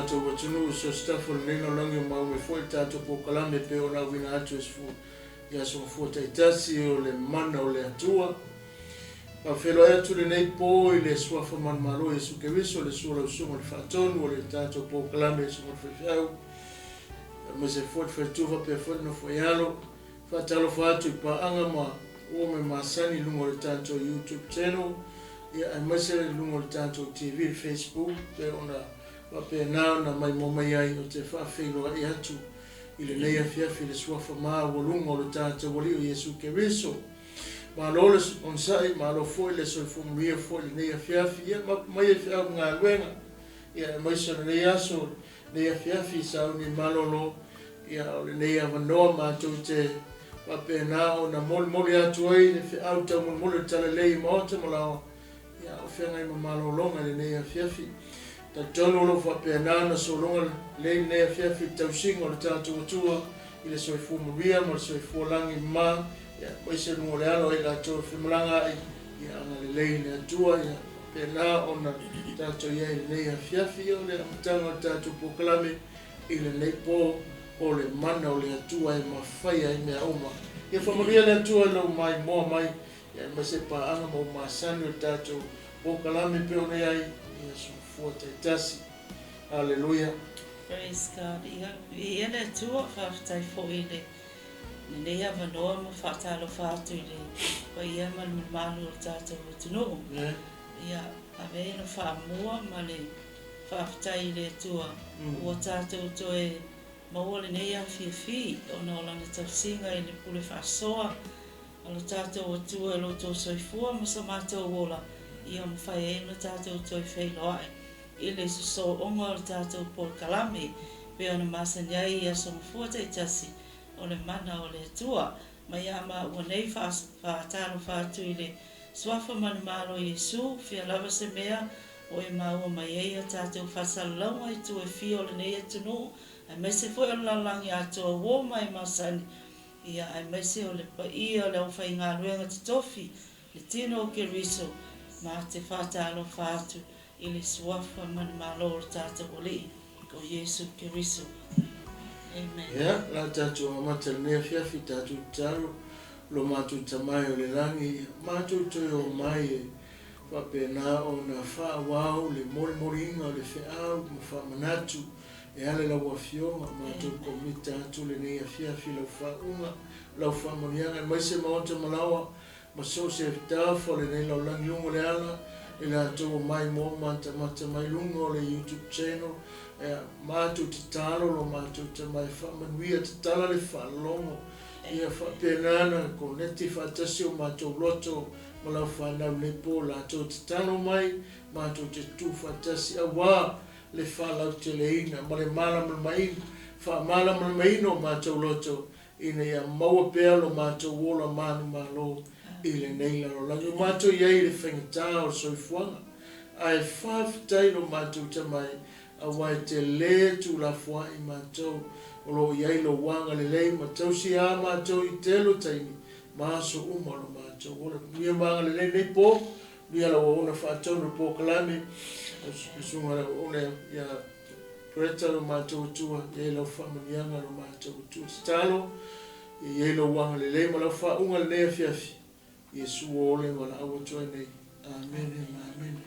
tatou atunuu i so o se tafa o lenei lalolagi o maua mai foi le tatou polokalame e pei ona auina atu i aso mafua taitasi o le mana o le Atua. Faafeiloai atu lenei po i le Suafa Manumalo Iesu Keriso, le Sua Lausuga o le Faatonu o le tatou polokalame Susuga i le Faifeau, aemaise foi le faletua faapea foi le nofo i alo. Faatalofa atu i paaga ma ua me masani i luga o le tatou YouTube channel, ia aemaise i luga o le tatou TV, le Facebook, pei ona faapena ona maimoa mai ai. Ou te faafeiloai atu i lenei afiafi i le Suafa maualuga o le tatou Alii o Iesu Keriso. Malo le onosai, malo foi le soifua manuia foi i lenei afiafi. Ia mapu mai e feau ma galuega, ia aemaise o lenei aso, lenei afiafi sauni malolo, ia o lenei avanoa matou te faapena ona molimoli atu ai le feau taumolimoli o le Talalelei i maota ma laoa, ia o feagai ma malologa i lenei afiafi. Talitonu o lo o faapena ona sologa lelei lenei afiafi i le tausiga o le tatou Atua i le soifua manuia ma le soifua lagi ma, ia, aemaise luga o le alo ai latou e femalaga ai, ia agalelei le Atua, ia faapena ona tatou i ai i lenei afiafi. Ia o le amataga o le tatou polokalame i lenei po o le mana o le Atua e mafai ai mea uma. Ia faamanuia le Atua i lou maimoa mai, ia aemaise paaga ma ua masani o le tatou polokalame pei ona i ai i aso mafua taitasi. Aleluia. Praise God. Ia, viia le Atua, faafetai foi i le lenei avanoa ma faatalofa atu i le paia ma le mamalu o le tatou atunuu. Ia, ave ai le faamua ma le faafetai i le Atua ua tatou toe maua lenei afiafi ona o Lana tausiga i le pule faasoa a lo tatou Atua i lo outou soifua ma so matou ola, ia mafai ai ona tatou toe feiloai i le sosooga o le tatou polokalame pei ona masani ai i aso mafua taitasi o le mana o le Atua. Mai a maua nei faatalofa atu i le Suafa manumalo o Iesu, fia lava se mea o e maua mai ai a tatou faasalalauga i itu e fia o lenei atunuu, aemaise foi o le lalolagi atoa ua oo mai masani, ia aemaise o le paia o le aufaigaluega totofi, le tino o Keriso, ma te faatalofa atu i le Suafa manumalo o le tatou Alii, o Iesu Keriso. Amen. Ia, la tatou amata i lenei afiafi, tatou tatalo, Lo matou Tama e o le lagi, ia matou toe o mai e faapena ona faaauau le molimoliina o le feau ma faamanatu e ala i lau Afioga, matou komita atu lenei afiafi i lau faauuga, lau faamanuiaga, aemaise maota ma laoa ma so o se tafa o lenei lalolagi luga o le ala, i latou o maimoa matamata mai luga o le YouTube channel, ea, matou tatalo lo matou Tama e faamanuia, tatala le faalogo, ia faapena ona koneti faatasi o matou loto ma lau fanau lenei po, latou tatalo mai, matou te tutu faatasi, auā le faalauteleina ma le malamalamaina, faamalamalamaina o matou loto, ina ia maua pea lo matou ola manumalo i lenei lalolagi o matou i ai i le faigata o le soifuaga. Ae faafetai lo matou Tama e, aua e te lē tuulafoa'i matou, o lo o i ai lou agalelei ma tausi a matou i telo taimi ma aso uma o lo matou ola. Manuia ma agalelei lenei po, manuia lau auauna faatonu i le polokalame, le susuga i le auauna ia Greta lo matou Atua, ia i ai lau faamanuiaga lo matou Atua. Tatalo, ia i ai lou agalelei ma lau faauuga i lenei afiafi. Iesu ua ole valaau atu ai nei. Amene ma amene.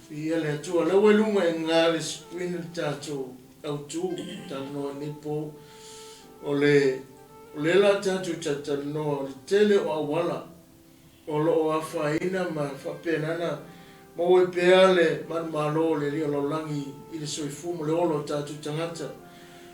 Viia le Atua. Lea ua i luga i ina le screen le tatou autu talanoa i lenei po. O le o lea la tatou talatalanoa o le tele o auala o lo o afaina ma faapena ona maua ai pea le manumalo o le Alii o Lalolagi i le soifua ma le ola o tatou tagata.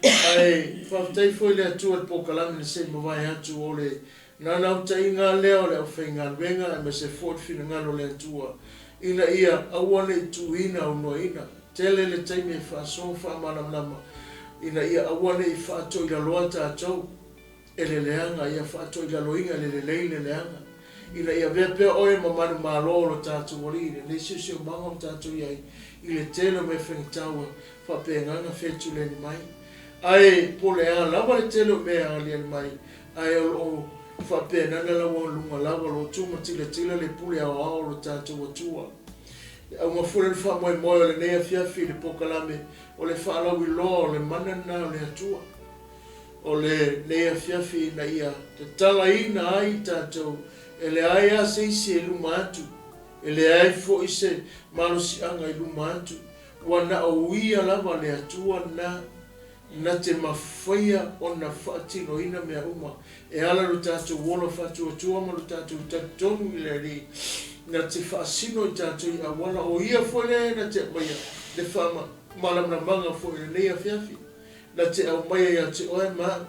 Ae faafetai foi i le Atua i le polokalame na se i mavae atu o le naunautaiga lea o le aufaigaluega aemaise foi le finagalo o le Atua ina ia aua ne i tuuina aunoaina tele le taimi e faasoa faamalamalama ina ia aua ne i faatoilaloa tatou e le leaga, ia faatoilaloina e le lelei le leaga, ina ia avea pea oe ma manumalo o lo tatou Alii i lenei siosiomaga o tatou i ai i le tele o mea faigata ua faapena ona fetuleni mai. Ae po o le a lava le tele o mea e agaliali mai, ae o lo o faapena ona laualuga lava o lo o tumatilatila le pule aoao o lo tatou Atua. Le auga foi lea o le faamoemoe o lenei afiafi i le polokalame o le faalauiloa o le mana lena o le Atua o lenei afiafi ina ia tatalaina ai tatou e leai lava se isi e luma atu, e leai foi se malosiaga i luma atu, ua na o Ia lava le Atua lena na te mafaia ona faatinoina mea uma e ala i lo tatou ola faatuatua ma lo tatou talitonu i le Alii na te faasino i tatou i auala o Ia foi lea na te aumaia le faamalamalamaga foi i lenei afiafi na te aumaia ia te oe ma au.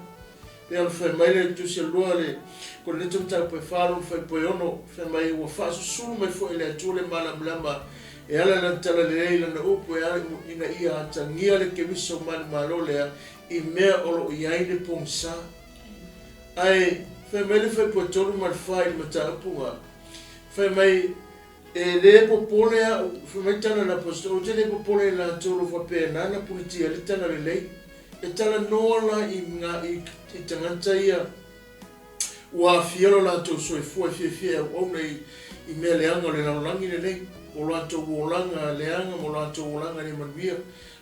Pei ona fai mai le Tusi a Lua le Korinito Mataupu e 4 lona fuaipue 6, fai mai, Ua faasusulu mai foi e le Atua le malamalama e ala i lana talalelei i lana upu e ala ina ia atagia le Keriso manumalo lea i mea o lo o i ai le pogisa. Ae fai mai le fuaipue 3 ma le 4 i le mataupu-ga, fai mai, E le popole au, fai mai tala a le Aposetolo, ou te le popole i latou o lo o faapena ona punitia ai le talalelei. E talanoa la i, i, i tagata ia ua aafia lo latou soifua e fiafia e auauna i, i mea leaga o le lalolagi lenei, o latou olaga leaga ma o latou olaga le manuia,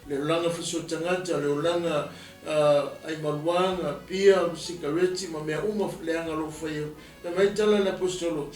le olaga faisootagata, le olaga uh, aimaluaga, pia, sikareti ma mea uma leaga o lo o faia. Fai mai tala a le Aposetolo,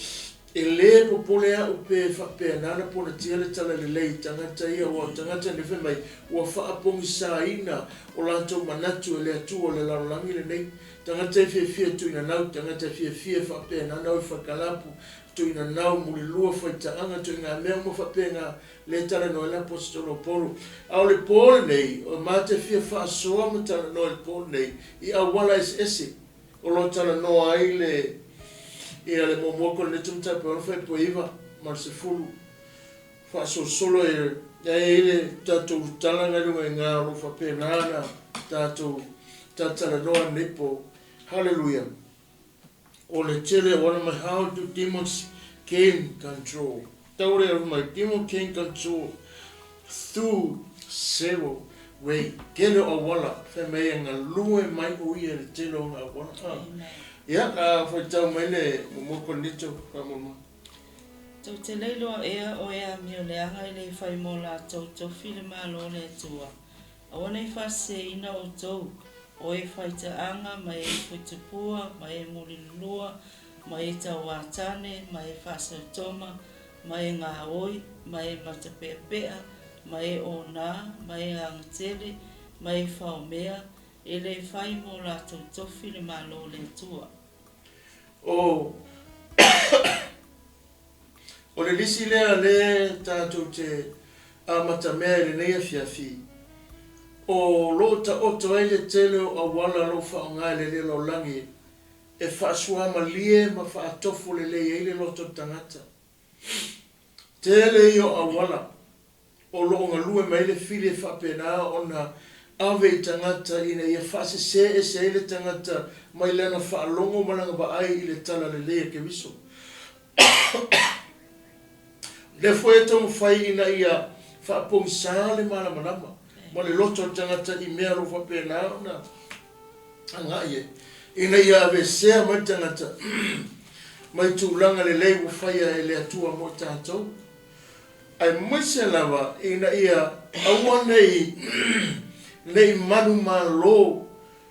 E le popole au pe faapena ona ponatia le talalelei i tagata ia, aua o tagata nei fai mai ua faapogisaina o latou manatu e le Atua o le lalolagi lenei. Tagata e fiafia tuinanau, tagata e fiafia faapena ona o i faikalapu, tuinanau, mulilua, faitaaga, tuiga mea uma faapena, lea e talanoa ai le Aposetolo o Paulo. A o le po lenei, o ma te fia faasoa ma talanoa i le po lenei i auala eseese. O lo o talanoa ai le ia le muamua Korinito mataupu e 6 fuaiupu e 9 ma le 10 faasolosolo e e ai le tatou tala nai luga i ina o lo o faapena ona tatou talatalanoa lenei po. Hallelujah. O le tele o ana mai how do demons gain control. Tau le mai demon gain control through several way. Tele o auala, fai mai e galue mai o ia i le tele o ana auala. Ah. Ia, a faitau mai le muamua Korinito, faamolemole. Tou te le iloa ea o e amio leaga e le fai mo latou tofi le Malo o le Atua. Aua ne i faaseseina outou, o e faitaaga ma e fuitupua ma e mulilulua ma e tauātane ma e faasautoma ma e gaoi, ma e matapeapea, ma e onā, ma e agatele, ma e faomea, e le fai mo latou tofi le Malo o le Atua. O O le lisi lea lea tatou te amatamea i lenei afiafi, o lo o taoto ai le tele o auala o lo o faaaoga e le lalolagi e faasuamalie ma faatofo lelei ai le loto o le tagata. Tele ia o auala o lo o galue mai ai le fili e faapena ona ave i tagata ina ia faasese ese ai le tagata mai lana faalogo ma lana vaai i le talalelei a Keriso. O lea foi e taumafai ina ia faapogisā le malamalama ma le loto o le tagata i mea o lo o faapena ona agai ai, ina ia aveesea mai le tagata mai tulaga lelei ua faia e le Atua mo i tatou, aemaise lava ina ia aua nei nei manumalo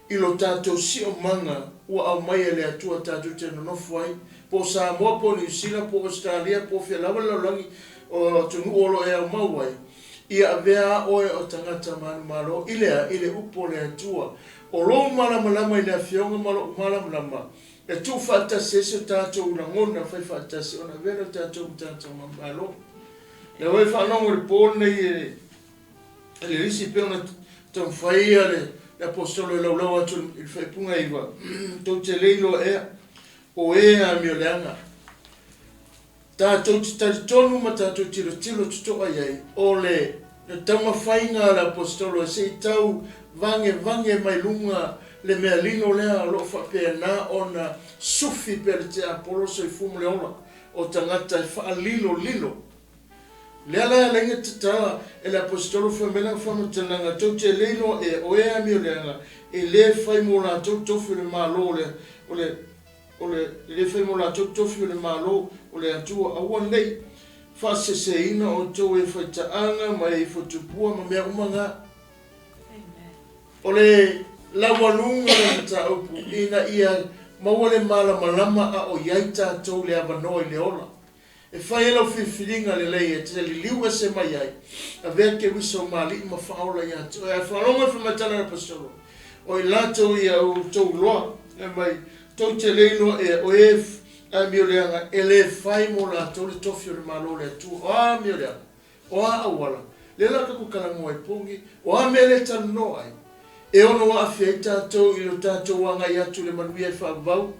i lo tatou siomaga ua aumai e le Atua tatou te nonofo ai, po o Samoa, po o Niu Sila, po o Ausetalia, po o fea lava le lalolagi o atunuu o lo o e aumau ai, ia avea a oe o tagata manumalo i le a? I le upu o le Atua. O lou malamalama i le Afioga ma lo'u malamalama, e tuufaatasi ai so tatou lagona faifaatasi ona avea lea o tatou ma tagata manumalo. Lea foi e faalogo i le po lenei e le lisi pei ona taumafai ia le Aposetolo e laulau atu i le faaipuga e 9, tou te le iloa ea, o e amioleaga. Tatou te talitonu ma tatou tilotilo totoa i ai, o le taumafaiga a le Aposetolo e se i tau vagevage mai luga le mea lino lea o lo o faapena ona sufi pea le tiapolo le soifua ma le ola o tagata e faalilolilo. Lea la e ala ai ona tatala e le Aposetolo fai mai lana faamatalaga, Tou te le iloa ea, o e amioleaga e le fai mo latou tofi o le Malo o le, o le, O le le fai mo latou tofi o le Malo o le Atua, aua nei Faaseseina outou e faitaaga ma e ifo tupua ma mea uma na. O le laualuga o le mataupu ina ia maua le malamalama a o i ai tatou le avanoa i le ola. E fai ai lau filifiliga lelei e te liliu ese mai ai, avea Keriso ma Alii ma Faaola ia te oe. Ae faalogo i faamatala a le Aposetolo, O i latou ia ua outou iloa, fai mai, tou te le iloa ea, o e amioleaga e le fai mo latou le tofi o le Malo o le Atua. O a amioleaga? O a auala? Lea la tatou talanoa ai pogi, o a mea lea e talanoa ai? E ono aafia ai tatou i lo tatou agai atu i le manuia e faavavau,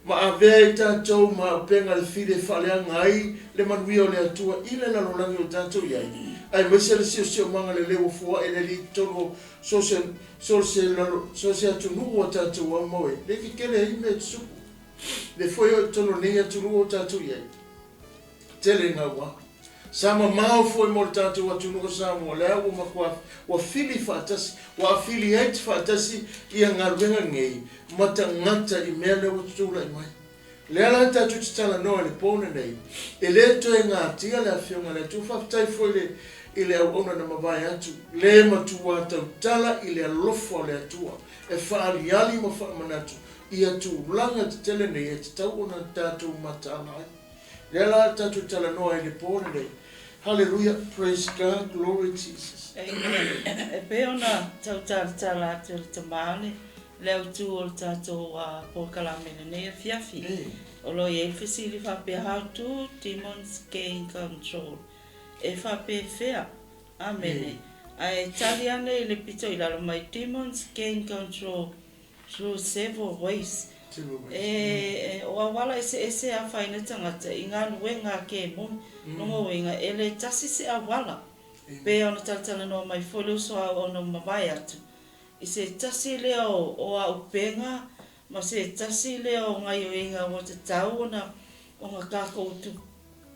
ma avea ai tatou ma auupega le fili e faaleaga ai le manuia o le Atua i le lalolagi o tatou i ai, aemaise le siosiomaga lelei ua foai e le Alii i totonu o so o se atunuu ua tatou aumau ai. Lea e kekele ai mea e tutupu. Lea foi o i totonu o lenei atunuu o tatou i ai. Tele gaua. Sa mamao foi mo le tatou atunuu o Samoa, lea ua matua ua fili faatasi, ua affiliate faatasi ia galuega nei ma tagata i mea lea ua tutulai mai. Lea la tatou te talanoa i le po lenei, e le toe gatia le Afioga i le Atua. Faafetai foi le i le auauna na mavae atu, le matua tautala i le alofa o le Atua e faaaliali ma faamanatu ia tulaga tetele nei e tatau ona tatou mataala ai. Lea la tatou talanoa ai i le po lenei. Hallelujah, praise God, glory Jesus. Amen. E pei ona tau talatala atu e le tama le le autu o le tatou polokalame i lenei afiafi. O lo o i ai le fesili faapea, How do demons gain control? E faapefea? Amene. Ae tali ane i le pito i lalo mai, Demons gain control Through several ways, e, o auala eseese e afaina tagata i galuega a kemoni, lona uiga e le tasi se auala. Pei ona talatalanoa mai foi le uso a auauna ua mavae atu, i se tasi lea o aupega ma se tasi lea o gaioiga ua tatau ona ona tatou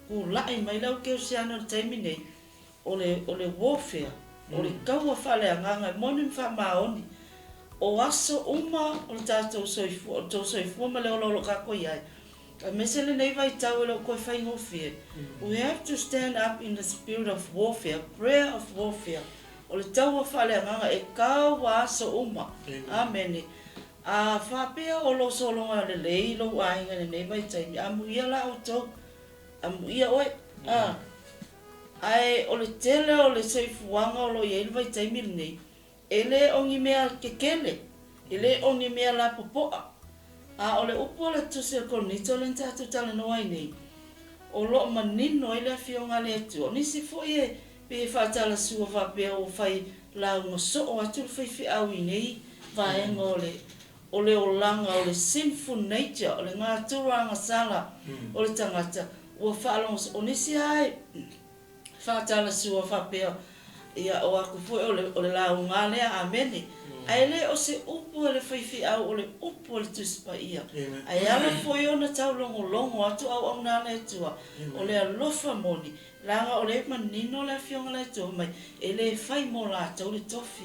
tulai mai le au kerisiano i le taimi nei, O le, o le warfare, o le taua faaleagaga e moni ma faamaoni, o aso uma o le tatou soifua, o le tou soifua ma le ola o lo o tatou i ai, aemaise lenei vaitau e le o toe faigofie, we have to stand up in the spirit of warfare, prayer of warfare, o le taua faaleagaga e taua aso uma. Amene. A faapea o lo o sologa lelei lou aiga i lenei vaitaimi, amuia la outou, amuia oe, a. Ae o le tele o le soifuaga o lo o i ai le vaitaimi lenei, e le o ni mea kekele, e le o ni mea lapopoa. A o le upu a le Tusi o le Korinito lea na tatou talanoa ai nei, o lo o manino ai le Afioga a le Atua. O nisi foi e pei e faatalasua faapea ua fai lauga soo atu le faifeau i nei vaega o le o le olaga o le sinful nature, o le gatura agasala o le tagata, ua faalogo, o nisi lava e faatalasua faapea, ia o aku foi o le, o le lauga lava lea, amene. Ae le o se upu a le faifeau, o le upu a le Tusi Paia. Ae ala foi ona taulogologo atu auauna a le Atua, o le alofa moni, leaga o lea e manino le Afioga a le Atua fai mai, e le fai mo latou le tofi.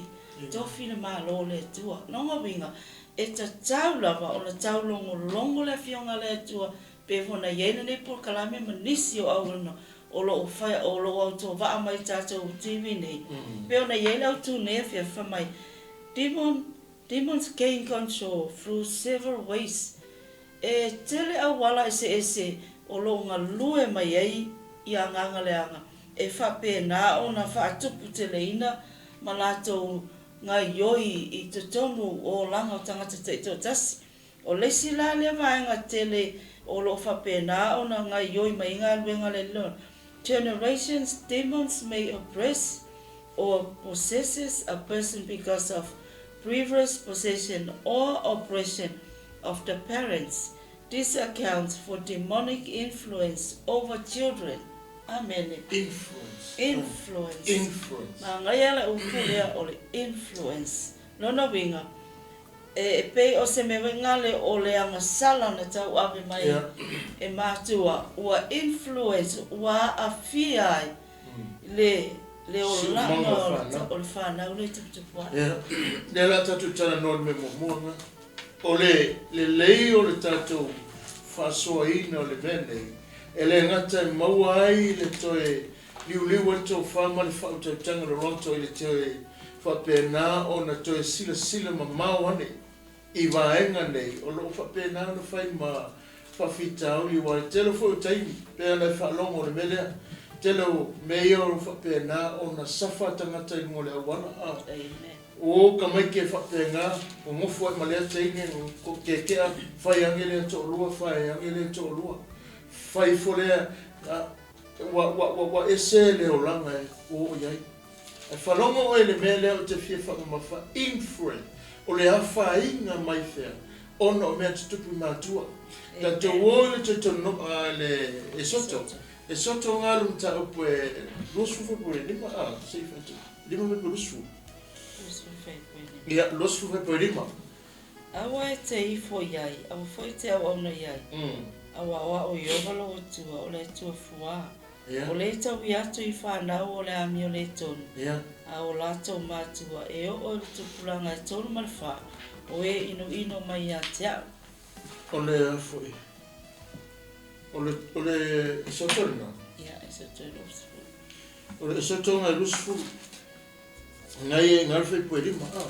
Tofi le Malo o le Atua. Lona uiga, e tatau lava ona taulogologo le Afioga a le Atua pei foi ona i ai lenei polokalame ma nisi o auauna o lo o fai, o lo o autovaa mai i tatou TV nei, pei ona i ai le autu nei afiafi fai mai, Demon, demons gain control through several ways. E tele auala eseese o lo o galue mai ai ia agaga leaga e faapena ona faatuputeleina ma latou gaioi i totonu o olaga o tagata taitoatasi. O le isi la lea vaega tele o lo o faapena ona gaioi mai ai galuega a le Alii, Generations demons may oppress or possesses a person because of previous possession or oppression of the parents. This accounts for demonic influence over children. Amene. Influence. Influence. Influence. Manaia le upu lea o le influence. Lona uiga, e pei o se mea gale o le agasala na tauave mai e matua, ua influence, ua aafia ai le le olaga o le fanau lea e tuputupu ae. Ia, lea la tatou talanoa i le mea muamua lena, o le lelei o le tatou faasoaina o le mea lenei, E le gata e maua ai le toe liuliu ai le tofa ma le faautautaga o le loto i le toe faapena ona toe silasila mamao ane i vaega nei o lo o faapena ona fai ma faafitauli aua o le tele foi o taimi pei ona e faalogo i le mea lea, tele o mea ia o lo o faapena ona safa tagata i luga o le auala a o tamaiti e faapena nonofo ai ma lea teine keakea fai ane lea toalua fai ane lea toalua fai ifo lea ua ua ua ese le olaga e ua oo i ai. Ae faalogo oe i le mea lea ou te fia faamamafa, influence, o le afaina mai fea ona o mea tutupu i matua. Tatou o i le toetono, le Esoto, Esoto nga le mataupu e 25, a, se i fai atu, 5 20. Ia, 25. Aua e te ifo i ai, aua foi e te auauna i ai, aua o a'u Ieova lou Atua, o le Atua fuā, o le taui atu i fanau o le amio le tonu a o latou matua, e oo i le tupulaga e tolu ma le fā o e inoino mai ia te a'u. O le a foi? O le, o le Esoto lena? Ia, Esoto e 20. O le Esoto na e 20. Ngai e ngai fai pue lima, a.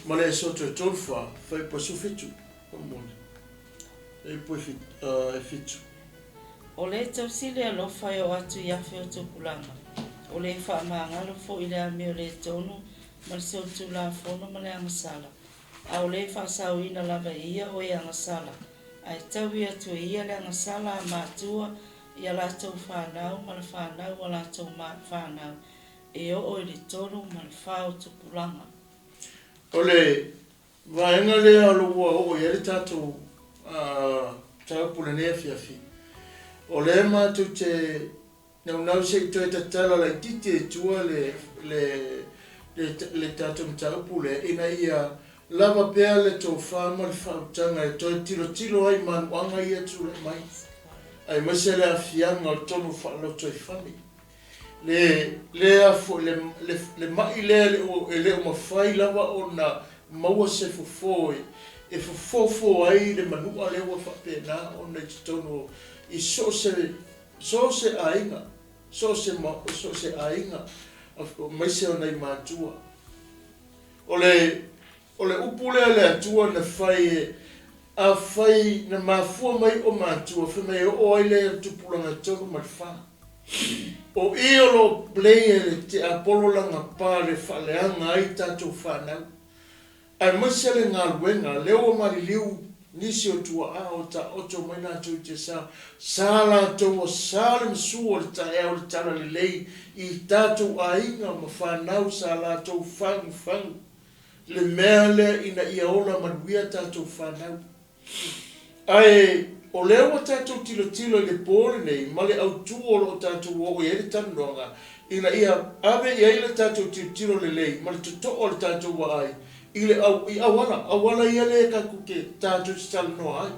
Ma le Esoto e tolu fa, fai pue 17. Faamolemole. E pue e 7. O le tausi le alofa e oo atu i afe o tupulaga, o le faamagalo foi i le amio le tonu ma le solitulafono ma le agasala, a o le faasaoina lava e ia o e agasala, ae taui atu e ia le agasala a matua i a latou fanau ma le fanau a latou fanau, e oo i le tolu ma le fā o tupulaga. O le vaega lea o lo o ua oo i ai le tatou mataupu i lenei afiafi, o lea matou te naunau se i toe tatala laitiiti i tua le le le tatou mataupu lea ina ia lava pea le tofa ma le faautaga e toe tilotilo ai i manuaga ia e tulai mai, aemaise le aafiaga o tonu faalotoifale. Le, lea foi, le, le, le ma'i lea e le o, e le o mafai lava ona maua se fofo e, e fofofo ai le manua lea ua faapena ona i totonu o, i so o se, so o se aiga, so o se, so o se aiga, aemaise o nai matua. O le, o le upu lea a le Atua na fai e, afai na mafua mai o matua, fai mai e oo ai lea i le tupulaga e tolu ma le fa. O i o lo o play e le tiapolo lana pa le faaleaga ai tatou fanau. Aemaise le galuega lea ua maliliu nisi o tuaa o taoto mai latou i tiasa, sa latou ua sa le masu o le taeao le talalelei i tatou aiga ma fanau sa latou fagufagu le mea lea ina ia ola manuia tatou fanau. Ae o lea ua tatou tilotilo i le po lenei ma le autu o lo o tatou oo i ai le talanoaga ina ia ave i ai le tatou tilotilo lelei ma le totoo o le tatou vaai i le au, i auala, auala ia lea tatou te, tatou te talanoa ai.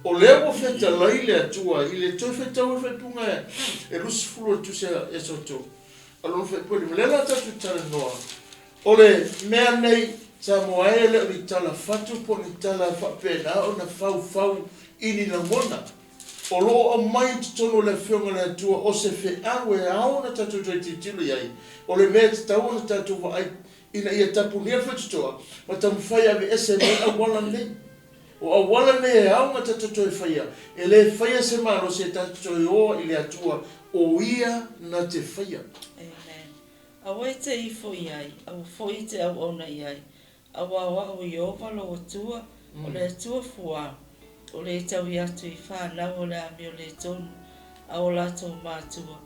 O lea ua fetalai le Atua i le toe faitau o le faaipuga e 20 o le Tusi a Esoto, a lona faaipuga e lima. Lea la tatou te talanoa O le mea nei, Samoa e, e le o ni tala fatu po o ni tala faapena ona faufau i ni lagona. O lo o aumai i totonu o le Afioga a le Atua o se feau e ao ona tatou toe tilotilo i ai, o le mea e tatau ona tatou vaai ina ia tapunia le faitotoa ma taumafai e aveese mai auala nei. O auala nei e ao ona tatou toe faia, e le faia se malosi e tatou toe oa i le Atua o Ia na te faia. Amen. Aua e te ifo i ai, aua foi e te auauna i ai, aua o a'u Ieova lou Atua, o le Atua fuā, o le taui atu i fanau o le amio le tonu a o latou matua,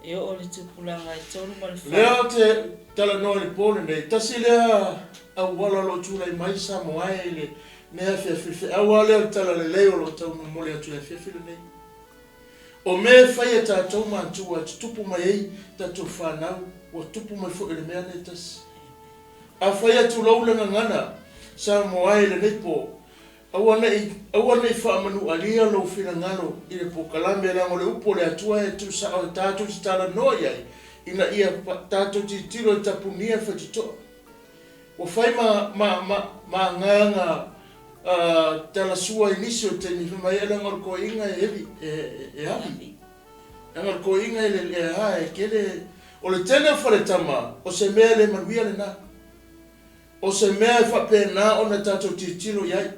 e oo i le tupulaga e tolu ma le fā. Lea ou te talanoa i le po lenei, tasi lea auala o lo o tulai mai Samoa e i lenei afiafi, le feau lava lea o le talalelei o lo o tau momoli atu i le afiafi lenei. O mea e fai e tatou matua e tutupu mai ai tatou fanau, ua tupu mai foi i le mea lea e tasi. A fai atu lou le gagana Samoa e i lenei po, aua ne i, aua ne i faamanualia lou finagalo i le polokalame leaga o le upu o le Atua e tuusao e tatou te talanoa i ai ina ia tatou tilotilo e tapunia le faitotoa. Ua fai ma, ma, ma, ma agaga. Talasua i nisi o taimi fai mai leaga o le toeaina e heavy, e avi. Leaga o le toeaina e le a e tele, o le tele o faletama o se mea e le manuia lena. O se mea e faapena ona tatou tilotilo i ai.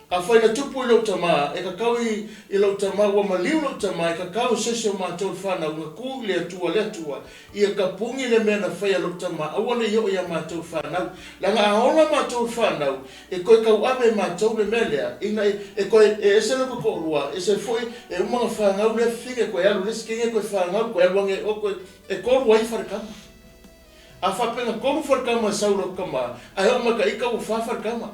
Afai na tupu i lou tama, e kakau i, i lou tama, ua maliu lou tama, e kakau i se isi o matou le fanau, na ku i le Atua, le Atua, ia kapuni le mea na fai a lou tama, aua ne i oo ia matou le fanau. Leaga a ola matou le fanau, e toe tauave e matou le mea lea, ina e, e toe, e ese lou totoolua, ese foi, e uma ona fanau lea fafine, toe alu i le isi teine toe fanau, toe alu ane i o, toe, e tolu ai faletama. A faapea na tolu faletama e sau i lou tama, ae oo mai ka ita ua fa faletama.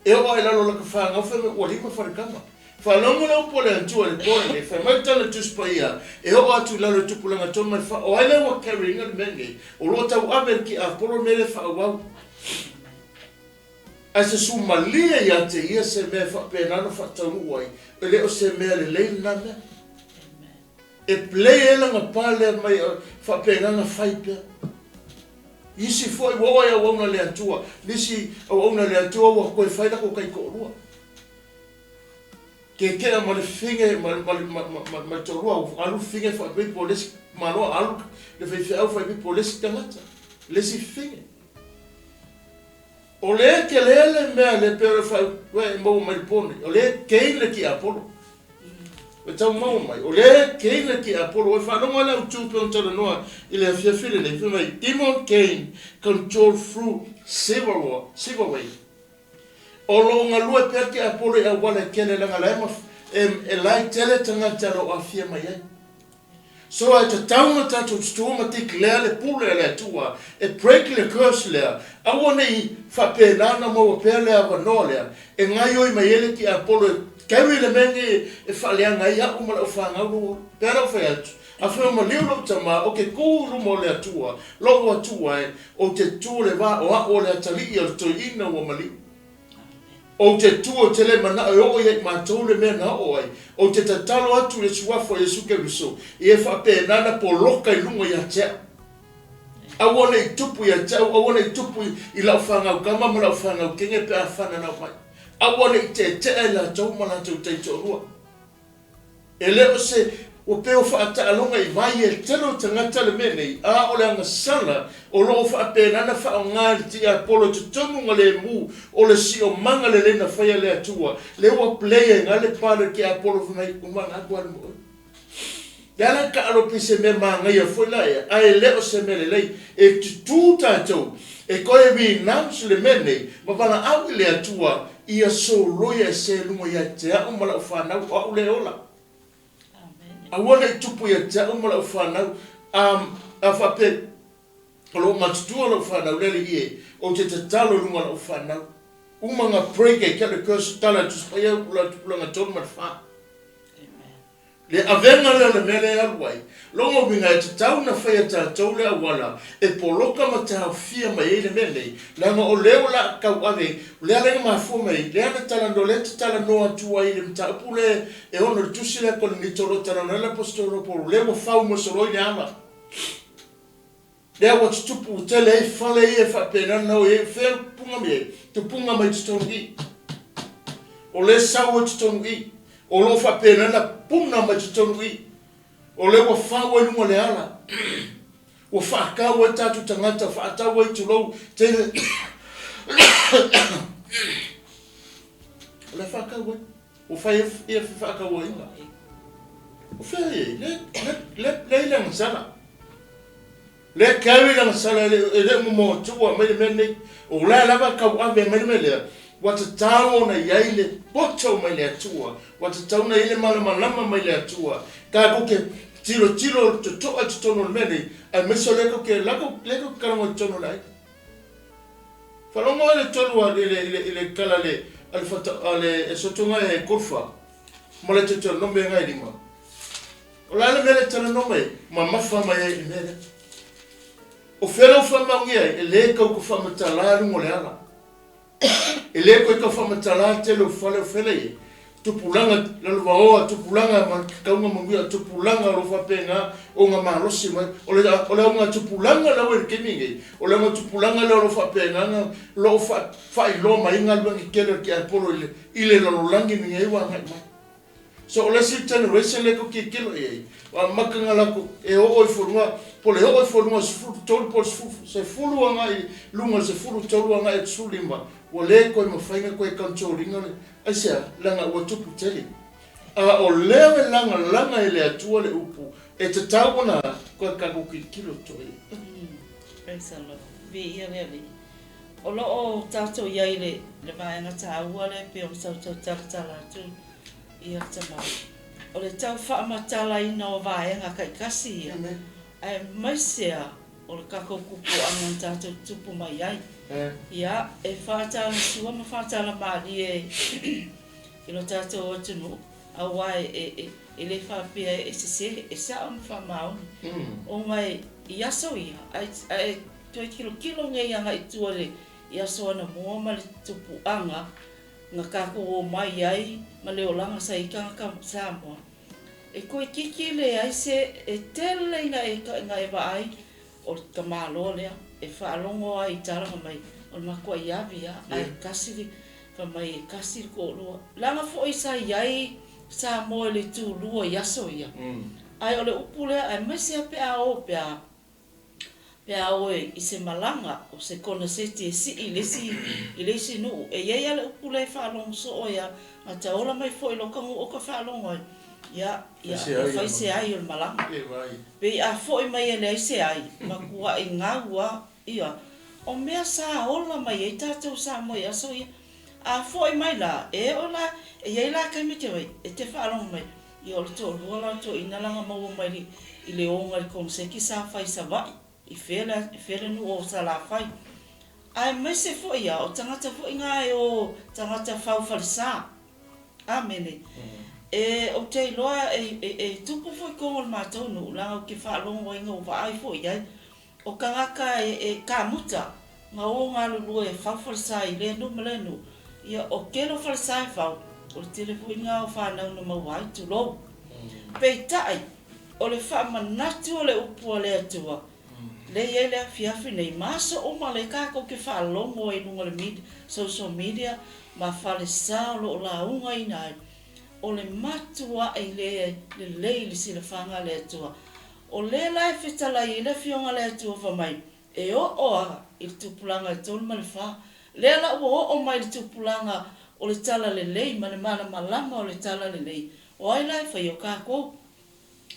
E oo ae lalo laka fanau fai mai ua lima faletama. Faalogo le upu a le Atua i le po lenei, fai mai le tala Tusi Paia, e oo atu i lalo i tupulaga tonu mai fa, o ai lea ua carry ina le mea lenei? O lo o tauave e le tiapolo le mea lea e faaauau. Ae se sumalie ia te ia se mea e faapena ona faataunuu ai, e le o se mea lelei lena mea. E play ai lana pa lea mai faapena ona fai pea. Isi foi ua oo i auauna a le Atua, nisi auauna a le Atua ua toe fai latou taitoalua. Keke'a ma le fafine ma, ma, ma, ma, ma, ma le toalua, ua alu le fafine faaipoipo i le isi malo, alu le faifeau faaipoipo i le isi tagata, le isi fafine. O lea e tele le mea lea pei o le fai e maua mai le po nei, o lea e gain le tiapolo. E tau maua mai, o lea e gain le tiapolo. Ua faalogo lava le autu pei ona talanoa i le afiafi lenei, fai mai, Demon gain control through civil war, civil way. O lo o galue pea le tiapolo i auala e tele leaga la e, e, la e tele tagata o lo o aafia mai ai. So e tatau ona tatou tutua ma declare le pule a le Atua e break le curse lea, aua ne i faapena ona maua pea le avanoa lea e gaioi mai ai le tiapolo e carry le mea nei e faaleaga ai au ma lau fanau lou ola. Pea lau fai atu, afai o maliu lou tama, ou te tu i luma o le Atua, lou Atua e, ou te tu le va o au o le atalii o le toeaina ua maliu. Ou te tu, ou te le manao e oo ia i matou le mea na oo ai. Ou te tatalo atu i le Suafa o Iesu Keriso, ia e faapena ona poloka i luga ia te au. Aua ne i tupu ia te au, aua ne i tupu i lau fanau tama ma lau fanau teine pe a fananau mai. Aua ne i teetea i latou ma latou taitoalua. E le o se, ua pei o faataaloga i vai e tele o tagata le mea nei, a o le agasala o lo o faapena ona faaaoga e le tiapolo i totonu na lemu o le siomaga lelei na faia e le Atua, lea ua play ai na le pale o le tiapolo fai mai, uma na atu alu ma oe. Le ala taalo pei se mea manaia foi la ea, ae le o se mea lelei. E tutū tatou e toe renounce le mea nei ma valaau i le Atua ia soloia e se luga ia te au ma lau fanau, o au lea e ola. Aua ne i tupu ia te au ma lau fanau, a, a faapea, o lo o matutua lau fanau, le Alii e, ou te tatalo i luga o lau fanau. Uma na break ai ke le curse tala e Tusi Paia upu la Tupulaga 3 ma le 4. Le avega lea o le mea lea e alu ai, lona uiga e tatau ona faia tatou le auala e poloka ma taofia mai ai le mea nei, leaga o lea o le a tauave, o lea la e mafua mai ai, lea na talanoa, lea e talanoa atu ai i le mataupu lea e ono i le tusi lea a Korinito o lo o talanoa ai le Aposetolo o Paulo, lea ua fau mo soloi le ala. Lea ua tutupu tele ai fale ia e faapena ona o i ai, o fea tupuga mai ai? Tupuga mai totonu i. O lea sau ai totonu i. O lo o faapena ona puna mai totonu i. O lea ua fau ai luga o le ala. Ua faatau ai tatou tagata, faatau ai tulou tele. O lea faatau ai. Ua fai ai ia fefaatauaiga. O fea e i ai? Lea, lea, lea, lea i le agasala. Lea carry le agasala e le, e le o momoa atua mai le mea lenei. O la lava e tauave mai le mea lea, ua tatau ona i ai le poto mai le Atua, ua tatau ona i ai le malamalama mai le Atua. Tatou te tilotilo totoa i totonu o le mea lenei, aemaise o lea tou te, la tou, lea tou te talanoa i totonu o le aiga. Faalogo ai le tolu a i le i le i le tala le a le fata a le e sotoga e golfa ma le Deuteronome e ngai lima. O le a le mea le talanoa mai ai? Mamafa mai ai i le mea lea. O fea lau faamaonia ai? E le tau ka faamatala luga o le ala. E le koe tau faamatala tele o fale o fea la i ai. Tupulaga lalovaoa, tupulaga ma kauga manuia, tupulaga o lo o faapena ona malosi mai. O le, o le auga tupulaga lea ua i le taimi nei, o le auga tupulaga lea o lo o faapena ona o lo o faailoa mai ai galuega tetele a le tiapolo i le, i le lalolagi lenei ua agai mai. So o le isi generation lea tou tilotilo i ai, ua amata ona latou e oo ifo i luga, po o le oo ifo i luga o le 13 po o le 10 agai i luga o le 13 agai i le 15, ua le toe mafai ona toe control ina le, aisea? Leaga ua tupu tele. A o lea e lagalaga e le Atua le upu e tatau ona toe tatou tilotilo toe i ai. Praise the Lord. Viia le Alii. O lo o tatou i ai i le vaega taua lea e pei ona tatou talatala atu ia tama. O le tau faamatalaina o vaega taitasi ia, aemaise a o le tatou tupuaga na tatou tutupu mai ai. Ia, e faatalasua ma faatala malie i lo tatou atunuu, aua e le faapea e sese, e sao ma faamaoni. Ona i aso ia, ae toe tilotilo nei agai i tua i aso anamua ma le tupuaga na tatou omai ai ma le olaga sa i ai tagata Samoa, e toeitiiti leai se, e tele ina e vaai o le tamaloa lea e faalogo ai i tala fai mai o le matuai ave lava ae tasi le, fai mai e tasi le toalua. Leaga foi sa i ai Samoa i le itulua i aso ia, ae o le upu lea aemaise lava pe a o pe a Pe a o i se malaga o se koneseti e sii i le isi i le isi nuu, e i ai lava le upu lea e faalogo soo ai a gata ola mai foi i loka nuu oka faalogo ai, ia, ia, ua fai se ai o le malaga. Pei a foi mai e leai se ai, matuai gau a, ia. O mea sa ola mai ai tatou Samoa i aso ia. A foi mai la, e oo la, e i ai la taimi e te wai, e te faalogo mai, Ia o le toalua la o le toeaina la na maua mai i le oga i le koneseti sa fai i Savaii, i fea le i fea le nuu o Salafai. Aemaise foi a o tagata foi na e o tagata fau falesa. Amene. E ou te iloa e e tupu foi totonu o le matou nuu leaga ou te faalogo ai na ou vaai foi i ai. O tagata e kamuta na o galulue e fau falesa i lea nuu ma lea nuu, ia o tele o falesa e fau, o le tele foi lena o fanau na maua ai, tulou. Peitai, o le faamanatu o le upu a le Atua, lea e i ai le afiafi nei, ma aso uma lea tatou te faalogo ai i luga o le social media ma falesa o lo o laugaina ai, o le matuai le lelei i le silafaga a le Atua. O lea la e fetalai ai le Afioga a le Atua fai mai, E oo a i le tupulaga e tolu ma le fa. Lea la ua oo mai le tupulaga o le Talalelei ma le malamalama o le Talalelei. O ai la e faia o tatou?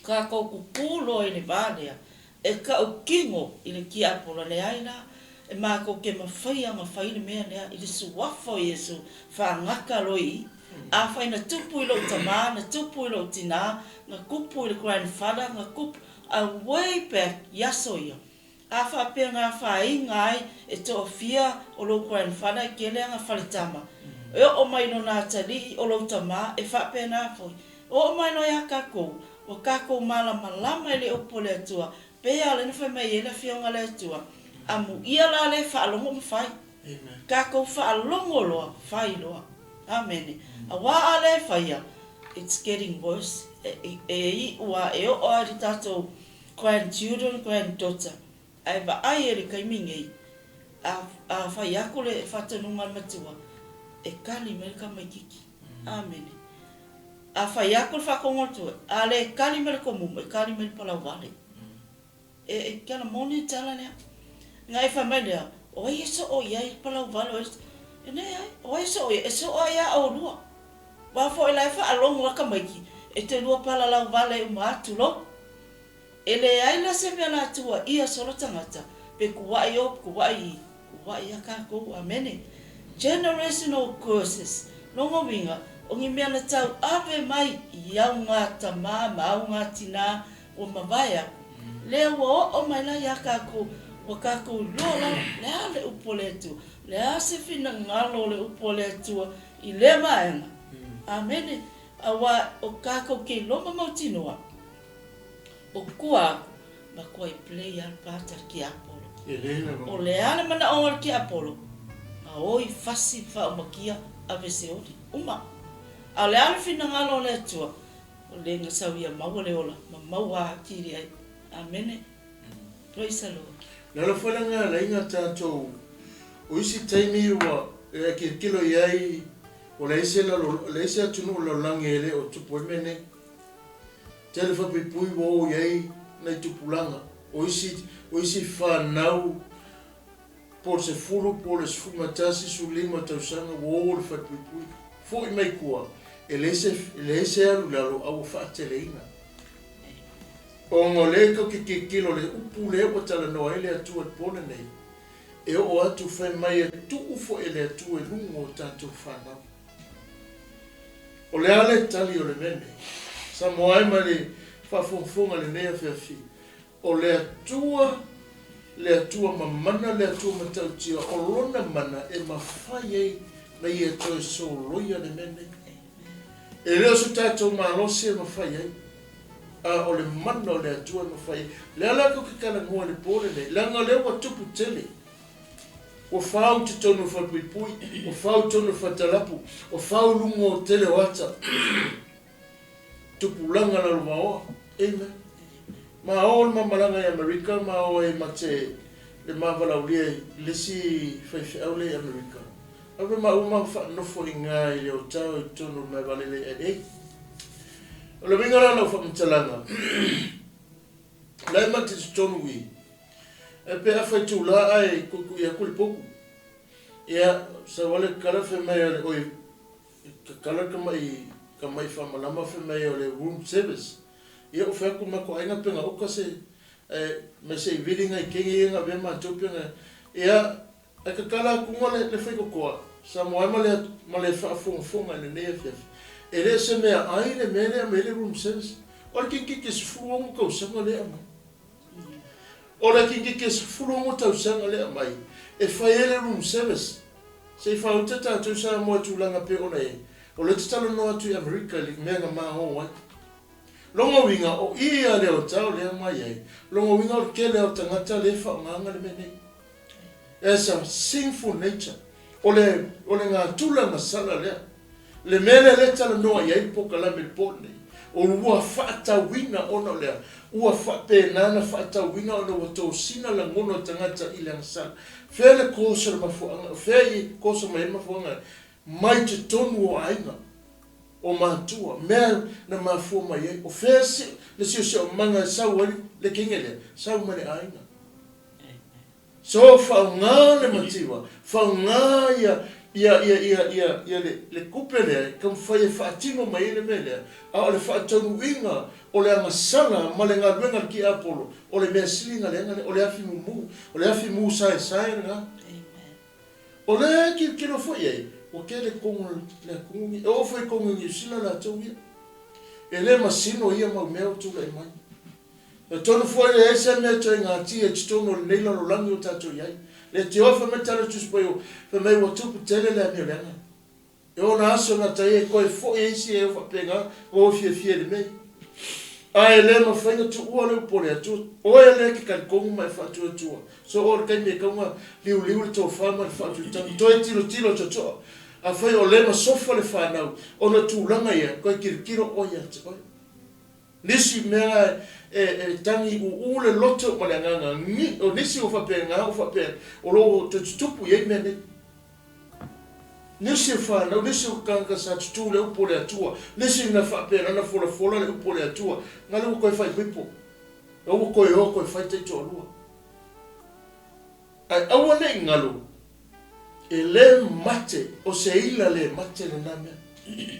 Tatou kuku loa i le va lea, e tautino i le tiapola, leai la, e matou te mafaia ona fai le mea lea i le Suafa o Iesu, faagata loa i i. Afai na tupu i lou tama, na tupu i lou tina, na tupu i le grandfather, na tupu, a way back i aso ia. A faapea na afaina ai e toafia o lou grandfather e tele ana faletama, e oo mai lona atalii o lou tama e faapena foi. Oo mai loa ia tatou, ua tatou malamalama i le upu a le Atua, pei a o lea na fai mai ai le Afioga a le Atua, Amuia la le faalogo ma fai. Tatou faalogo loa, fai loa. Amene. Aua a le faia, it's getting worse. E iu a, e oo a i le tatou grandchildren, granddaughter. Ae vaai e le taimi nei, a, a fai atu le faatonuga a le matua, e kali mai le tamaititi. Amene. A fai atu le faatonuga a le matua, a le kali mai le tomumu, e kali mai le palauvale. E, e tala moni le tala lea. Na e fai mai lea, o ai e soo i ai palauvale, o ai e leai, o ai e soo i ai, e soo ai lava oulua. Aua foi la e faalogo lava tamaiti, e te lua palalauvale uma atu lou. E leai la se mea la tuuaia solo tagata, pe kuaʻi o, pe kuaʻi i, kuaʻi a kakou. Amene. Generational curses, lona uiga, o ni mea na tauave mai i augā tamā ma augā tinā ua mavae aku, lea ua oo mai la iā kākou, ua kākou iloa lava, le a le upu a le Atua, le a se finagalo o le upu a le Atua i lea vaega. Amene. Auā o kākou ke iloa ma mautinoa, o kua aku, matua i play a le part a le tiapolo. O le a le manaʻoga o le tiapolo? Gaoi, fasi, faaumakia, ave seoli. Uma. A o le a le finagalo o le Atua, o le gasau ia maua le ola ma maua atili ai. Amene. Praise the Lord. Le ala foi lena e ala ai na tatou o isi taimi ua e tilotilo i ai ua leai se lalo leai se atunuu o le lalolagi e le o tupu ai mea nei. Tele faapuipui ua o i ai nai tupulaga o isi o isi fanau po o le 10 po o le 11, 15 tausaga ua o i le falepuipui. Foi mai tua e leai se e leai se alu i lalo a ua faateleina. Ona o lea tou te tilotilo i le upu lea ua talanoa ai le Atua i le po lenei, e oo atu fai mai e tuu foi e le Atua i luga o tatou fanau. O le a le tali o le mea nei? Samoa e ma le faafogafoga i lenei afiafi, o le Atua, le Atua mamana, le Atua matautia, o Lona mana e mafai ai na Ia toe soloia le mea nei. E le o so tatou malosi e mafai ai, a o le mana o le Atua e mafai ai. O le a la tou te talanoa i le po lenei, leaga o lea ua tupu tele. Ua fau totonu o falepuipui, ua fau totonu o faletalapu, ua fau luga o tele o ata. Tupulaga lalovaoa. Amen. Ma o le mamalaga i Amerika, ma o e ma te le ma valaaulia i le isi faifeau lea i Amerika. Ave ma ua ma faanofo i nga i le otao i totonu o le malae valele i LA. O le uiga la o lau faamatalaga, la e ma te totonu i, e pe afai itula ae tuitui atu le potu. Ia, sau lava le tatala fai mai o le, oi, tatala le tamai, tamai faamalama fai mai o le room service. Ia ou fai atu i le matou aiga pe na oka se, ae mai se i vili nai kegi ia na avea matou pe na, ia, ae tatala atu le faitotoa, Samoa e ma le, ma le faafogafoga i lenei afiafi. E le o se meaai le mea lea e aumai ai le room service. O le kinikiki 16 tausaga lea e aumai. O le kinikiki 16 tausaga lea e aumai e fai ai le room service. Se i faauta tatou Samoa i tulaga pei ona i ai. O lea e te talanoa atu i Amerika i le mea na mago ai. Lona uiga, o i a le otao lea mai ai. Lona uiga o le tele o tagata lea e faaaogaina le mea nei. As a sinful nature. O le, o le natura gasala lea. Le mea lea lea e talanoa i ai le polokalame i le po lenei, o ua faatauina ona o le a? Ua faapena ona faatauina ona ua tosina lagona o tagata i le agasala. Fea le cause o le mafuaaga, fea i cause mai ai le mafuaaga? Mai totonu o aiga, o matua, mea na mafua mai ai. O fea le siosiomaga e sau ai le kenge lea? Sau mai le aiga. So faaaoga le mativa, faaaoga ia ia ia ia ia ia le le tupe lea e taumafai e faatino mai ai le mea lea, a o le faataunuuina o le agasala ma le galuega a le tiapolo, o le mea sili na leaga lea, o le afi mumu, o le afi mu saesae lena. O lea e tilotilo foi i ai, ua tele tonu o le atunuu nei. E oo foi i tonu i Niu Sila latou ia. E le masino ia mau mea ua tulai mai. E tonu foi leai se mea toe gatia i totonu o lenei lalolagi o tatou i ai. Le tioa fai mai tala Tusi Paio, fai mai ua tupu tele le amio leaga. E ona aso gata ia e toe foi ai isi e faapena na o fiafia i le mea ia. A e le mafai na tuua le upu o le Atua, oe lea e te talitonu ma e faatuatua. So o le taimi e tatau ona liuliu le tofa ma le faautautaga, toe tilotilo totoa. Afai o lea na sofa le fanau ona o tulaga ia, toe tilotilo oe ia te oe. Nisi mea e tagi uu le loto ma le agaga, o nisi ua faapena, ua faapea, o lo o toe tutupu i ai mea nei. Nisi o fanau, nisi o tagata sa tutu le upu o le Atua, nisi na faapena na folafola le upu o le Atua, na lea ua toe faaipoipo, la ua toe o toe fai taitoalua. Ae aua ne i galo, e le mate, o se ila le mate lena mea.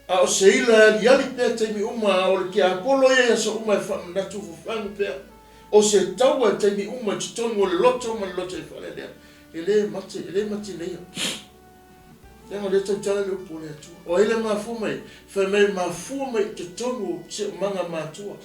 A o se ila e aliali pea taimi uma, a o le tiapolo ia i aso uma e faamanatu fafagu pea. O se taua i taimi uma i totonu o le loto ma le lotoifale lea, e le mate, e le matineia. Leaga o lea e tautala le upu a le Atua. O ai le mafua mai? Fai mai e mafua mai i totonu o siomaga matua.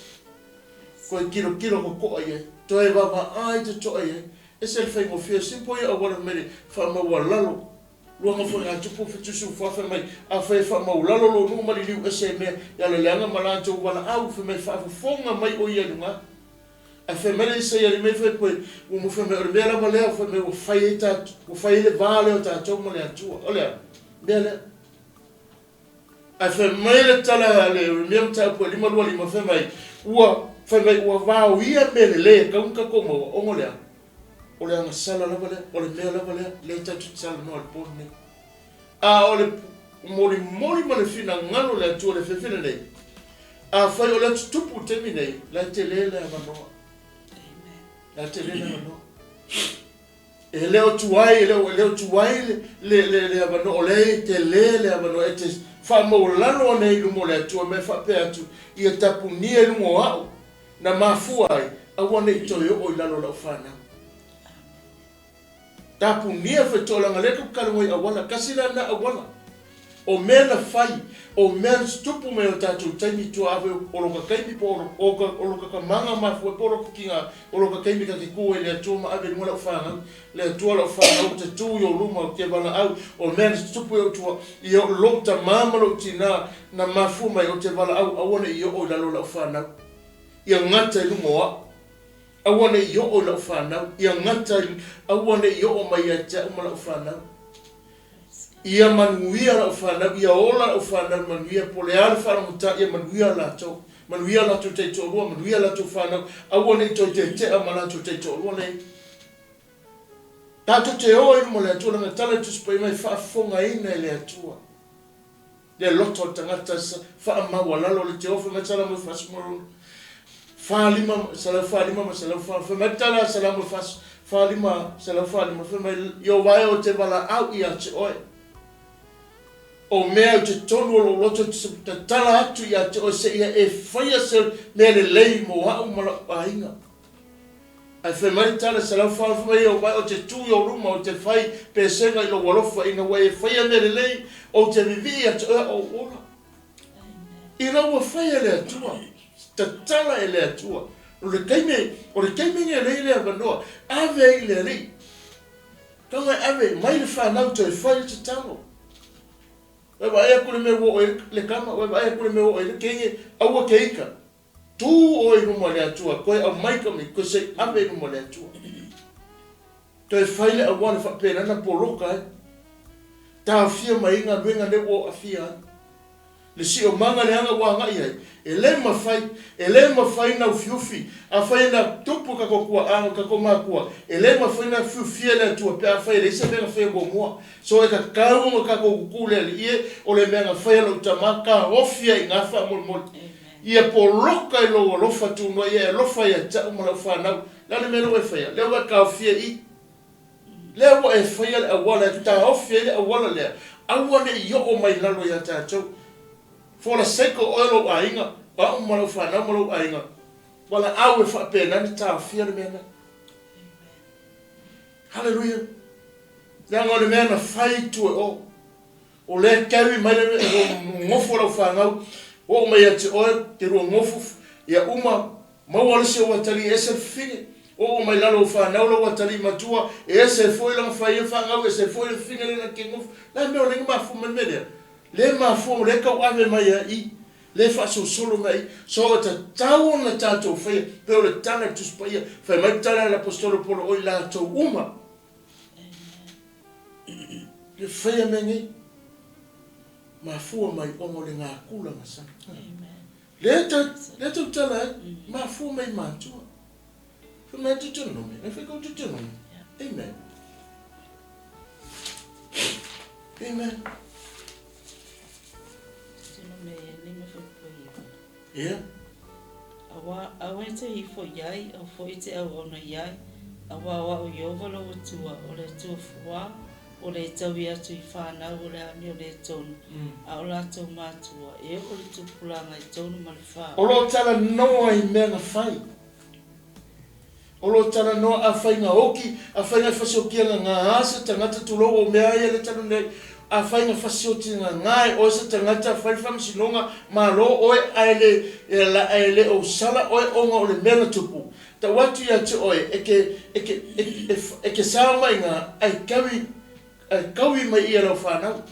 Toe tilotilo totoa i ai, toe vaavaai totoa i ai. Ese le faigofie, simple ia auala mai le faamaualalo. Luaga foi a tupu 74 fai mai, afai e faamaualalo lou nuu ma liliu ese e mea i ala leaga ma latou valaau, fai mai faafofoga mai o ia i luga. Ae fai mai le Isaia alii mai fai koe, ua mo fai mai o le mea lava lea fai mai ua fai ai tatou, ua fai ai le va lea o tatou ma le Atua. O le a? Mea lea. Ae fai mai le tala a le Ieremia mataupu e 525, fai mai, Ua, fai mai, ua vaoia mea lelei e tatau ona tatou maua, ona o le a? O le agasala lava lea, o le mea lava lea, lea tatou te talanoa i le po lenei. A o le molimoli ma le finagalo o le Atua i le afiafi lenei, afai o lea tutupu i le taimi nei, la e tele le avanoa. La e tele le avanoa. E le o tuai, e le o, e le o tuai le, le, le, le avanoa, o lea e tele le avanoa e te faamaualalo ane ai i luma o le Atua ma e faapea atu, Ia tapunia i luga o a'u na mafua ai, aua ne i toe oo i lalo o lau fanau. Tapunia faitoalaga lea ka luga i auala, tasi la lena auala. O mea na fai, o mea na tutupu mai o tatou taimi i tua ave o loka taimi po o o loka tamaga mafua po o loka tiga o loka taimi ta te tu ai le Atua ma ave i luga lau fanau, le Atua lau fanau ou te tu i ou luma ou te valaau o mea na tutupu i ou tua i lou tama ma lou tina na mafua mai ou te valaau aua ne i oo i lalo o lau fanau ia gata i luga o a'u. Aua ne i oo i lau fanau, ia gata i, aua ne i oo mai ia te au ma lau fanau. Ia manuia lau fanau, ia ola lau fanau manuia, po o le a le faalogotā, ia manuia latou. Manuia latou taitoalua, manuia latou fanau, aua ne i toe tetea ma latou taitoalua nei. Tatou te o i luma o le Atua, leaga e tala i le Tusi Paia mai, faafofogaina e le Atua. Le loto o le tagata faamaualalo le Jehofa mai Salamo e 46 45 145 ma 104 Fai mai le tala a Salamo 45 145 fai mai Ieova e ou te valaau ia te oe o mea i totonu o lou loto e tatala atu ia te oe seia e faia se mea lelei mo a'u ma la'u aiga. Ae fai mai le tala 140 mai ou vae, Ou te tu i ou luma, ou te fai pesega i lou alofa, ina ua e faia mea lelei, ou te vivii ia te oe a ou ola. Ina ua fai e le Atua, tatala e le Atua, o le taimi, o le taimi lenei e leai le avanoa, ave ai i le Alii. Tago e ave mai le fanau toe fai le tatalo. Ua e vaai atu i le mea ua oo i ai le tama, ua e vaai atu i le mea ua oo i ai le teine, aua te ita. Tu oe i luma o le Atua, toe aumai ka mea, toe sei ave i luma o le Atua. Toe fai le auala faapena na poloka ai. Taofia mai ai galuega nei ua aafia ai. Le siomaga leaga ua agai ai, e le mafai, e le mafai na ufiufi, afai na tupu tatou tuaaga, tatou matua, e le mafai na fiufia e le Atua pe afai e leai se mea na faia muamua. So e tatau ona tatou tutu le Alii e, o le mea na faia lou tama, taofi ai i ina faamolemole. Ia poloka i lou alofa tunoa, ia e alofa ia te au ma lau fanau. Le a le mea lea ua e faia? Lea ua e taofia i i. Lea ua e faia le auala e taofi ai le auala lea, aua ne i oo mai i lalo ia tatou. For the sake o oe lou aiga, o au ma lau fanau ma lou aiga, valaau e faapena ona taofia le mea lea. Haleluia! Leaga o le mea na fai i tua i o. O lea e carry mai le nofo lau fanau, oo mai ia te oe, te lua nofo, ia uma, maua le isi ou atalii e ese le fafine, oo mai lalo o fanau lau atalii matua, e ese foi lana fai ia fanau, ese foi le fafine lea na te nofo. Le a le mea o lea na mafua mai le mea lea? Lea e mafua, o lea e tauave mai ai i, lea e faasolosolo mai ai i. So e tatau ona tatou faia, pei o le tala i le Tusi Paia, fai mai le tala a le Aposetolo Paulo, o i latou uma. Le faia mea nei, mafua mai ona o le gakula na sala. Lea ta, lea tautala ai, mafua mai matua. Fai mai Deuteronomy, ai fai kau Deuteronomy. Amen. Amen. Ia. Aua, aua e te ifo i ai, aua foi e te auauna i ai, aua o au Ieova lou Atua, o le Atua fuā, o le e taui atu i fanau o le amio le tonu, a o latou matua, e oo i le tupulaga e tonu ma le fa. O lo o talanoa i mea na fai. O lo o talanoa afai na oki, afai na fasiotia na nga se tagata tulou o mea ia le talo nei, afai na fasiotia na nga e oe se tagata fai le faamasinoga malo oe ae le ae le o sala oe ona o le mea na tupu. Tau atu ia te oe e ke e ke e ke sao mai nga ae kaui ae kaui mai ia lau fanau.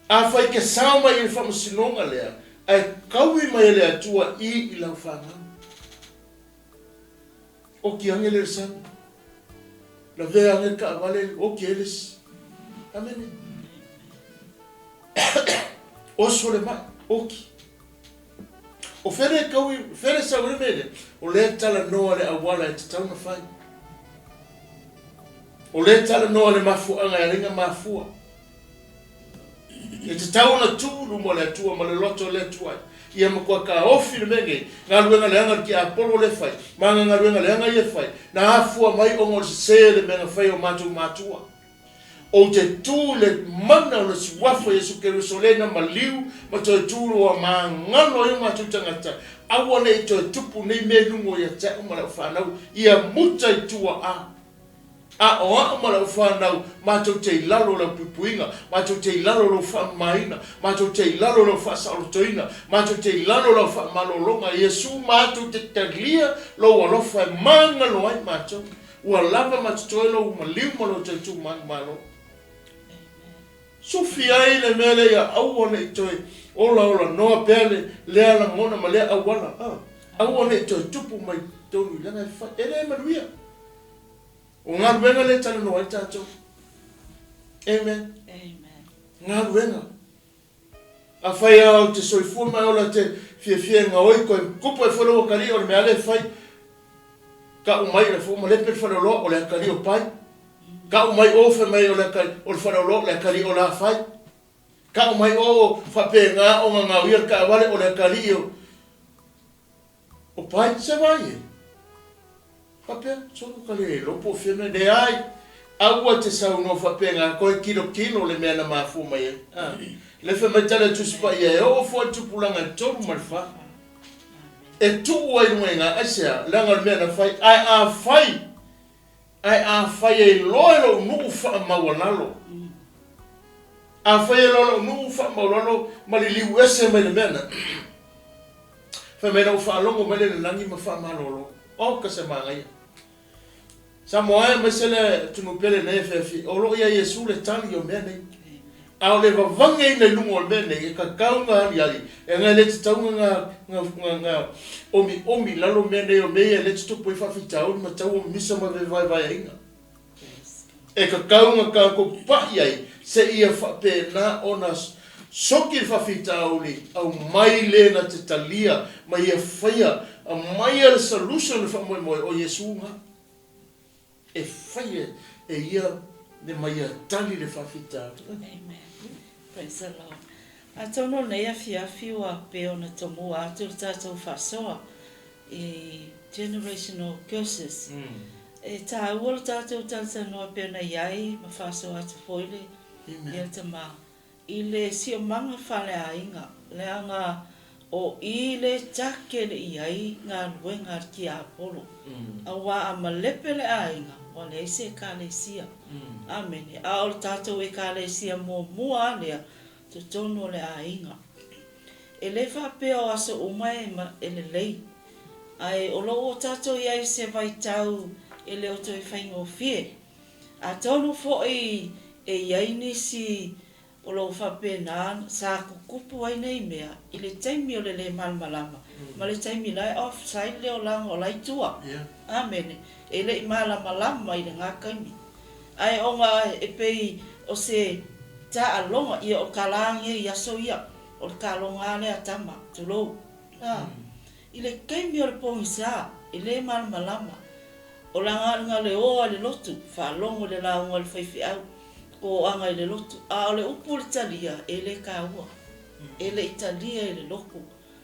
Afai ke sao mai i le faamasinoga lea, ae kaui mai e le Atua i i lau fanau. Oki ange le sami. Lavea ange le taavale, oki ai le isi. Amene. Oso le mai, oki. O fea le kaui, fea le sau ai le mea lea? O lea e talanoa le auala e tatau ona fai. O lea e talanoa le mafuaaga e ala ai ona mafua. E tatau ona tuu i luma o le Atua ma le loto o le Atua ai. Ia matua taofi le mea nei, galuega leaga a le tiapolo lea e fai, ma ana galuega leaga ia e fai, na afua mai ona o le sese o le mea na fai e o matou matua. Ou te tu i le mana o le Suafa o Iesu Keriso lea na maliu ma toe tu loa magalo ai o matou tagata, aua ne i toe tupu nei mea i luga o ia te au ma lau fanau, ia muta i tua a. A o au ma lau fanau, matou te i lalo o lau puipuiga, matou te i lalo o lou faamamaina, matou te i lalo o lau faasaolotoina, matou te i lalo o lau faamalologa, Iesu, matou te talia lou alofa e magalo ai matou. Ua lava ma totoe lou maliu ma lou tautu manumalo. Sufi ai le mea lea ia aua ne i toe olaola noa pea le lea lagona ma lea auala. A, aua ne i toe tupu mai totonu i lana e fai. E le manuia. O galuega lea e talanoa ai tatou. Amen. Amen. Galuega. Afai lava ou te soifua ma e ola te fiafia e gaoi koe, kupu ai foi lou akalii o le mea lea e fai. Ka'u mai o le fua malepe le faleoloa o le akalii o pai. Ka'u mai o fai mai o le akalii o le faleoloa o le akalii o Lafai. Ka'u mai o faapena ona gaoia le taavale o le akalii o O pai se vai e. Faapea, solo ka le iloa po o fea mea. Leai, aua te saunoa faapena, koe kilokilo le mea na mafua mai ai. A, le fai mai tala Tusi Paia e oo foi i le tupulaga e 3 ma le 4. E tuu ai luga i ina, aisea? Leaga o le mea na fai. Ae afai, ae afai e iloa e lou nuu faamaualalo, afai e iloa e lou nuu faamaualalo ma liliu ese mai le mea na, Fai mai na ou faalogo mai lea i le lagi ma faamalolo. Oka se manaia. Samoa e aemaise le atunuu pele nei afiafi, o lo o ia Iesu le tali o mea nei. A o le vavageina i luga o le mea nei, e tatau ona aliali, leaga e le tatau ona na omiomi i lalo mea nei o mea ia e le tutupu ai faafitauli ma taua mimisa ma vevaevaeaiga. E tatau ona tatou pai ai seia faapena ona soki le faafitauli, aumai le na te talia ma ia faia, aumaia le solution le faamoemoe o Iesu na e faia e ia le ma ia tali le faafitauli. Amen. Praise the Lord. Atonu o lenei afiafi ua pei ona tomua atu le tatou faasoa i generational curses. E taua lo tatou talatalanoa pei ona i ai ma faasoa atu foi le ia tama i le siomaga faaleaiga, leaga o i le take le i ai galuega a le tiapolo, aua a malepe le aiga, ua leai se ekalesia. Amene. A o le tatou ekalesia muamua a lea, totonu o le aiga. E le faapea o aso uma e lelei, ae o lo o tatou i ai i se vaitau e le o toe faigofie. Atonu foi e i ai nisi o lo o faapena sa tutupu ai nei mea i le taimi o le le malamalama ma le taimi la e off side le olaga o la i tua. Amene. E le i malamalama i lena taimi. Ae ona e pei o se taaloga ia o ka la nei i aso ia, o le taaloga lava lea a tama, tulou. A, i le taimi o le pogisa, e le malamalama. O la na le oa i le lotu, faalogo i le lauga a le faifeau, toaga i le lotu. A o le upu o le talia, e le taua. E le i talia i le lotu.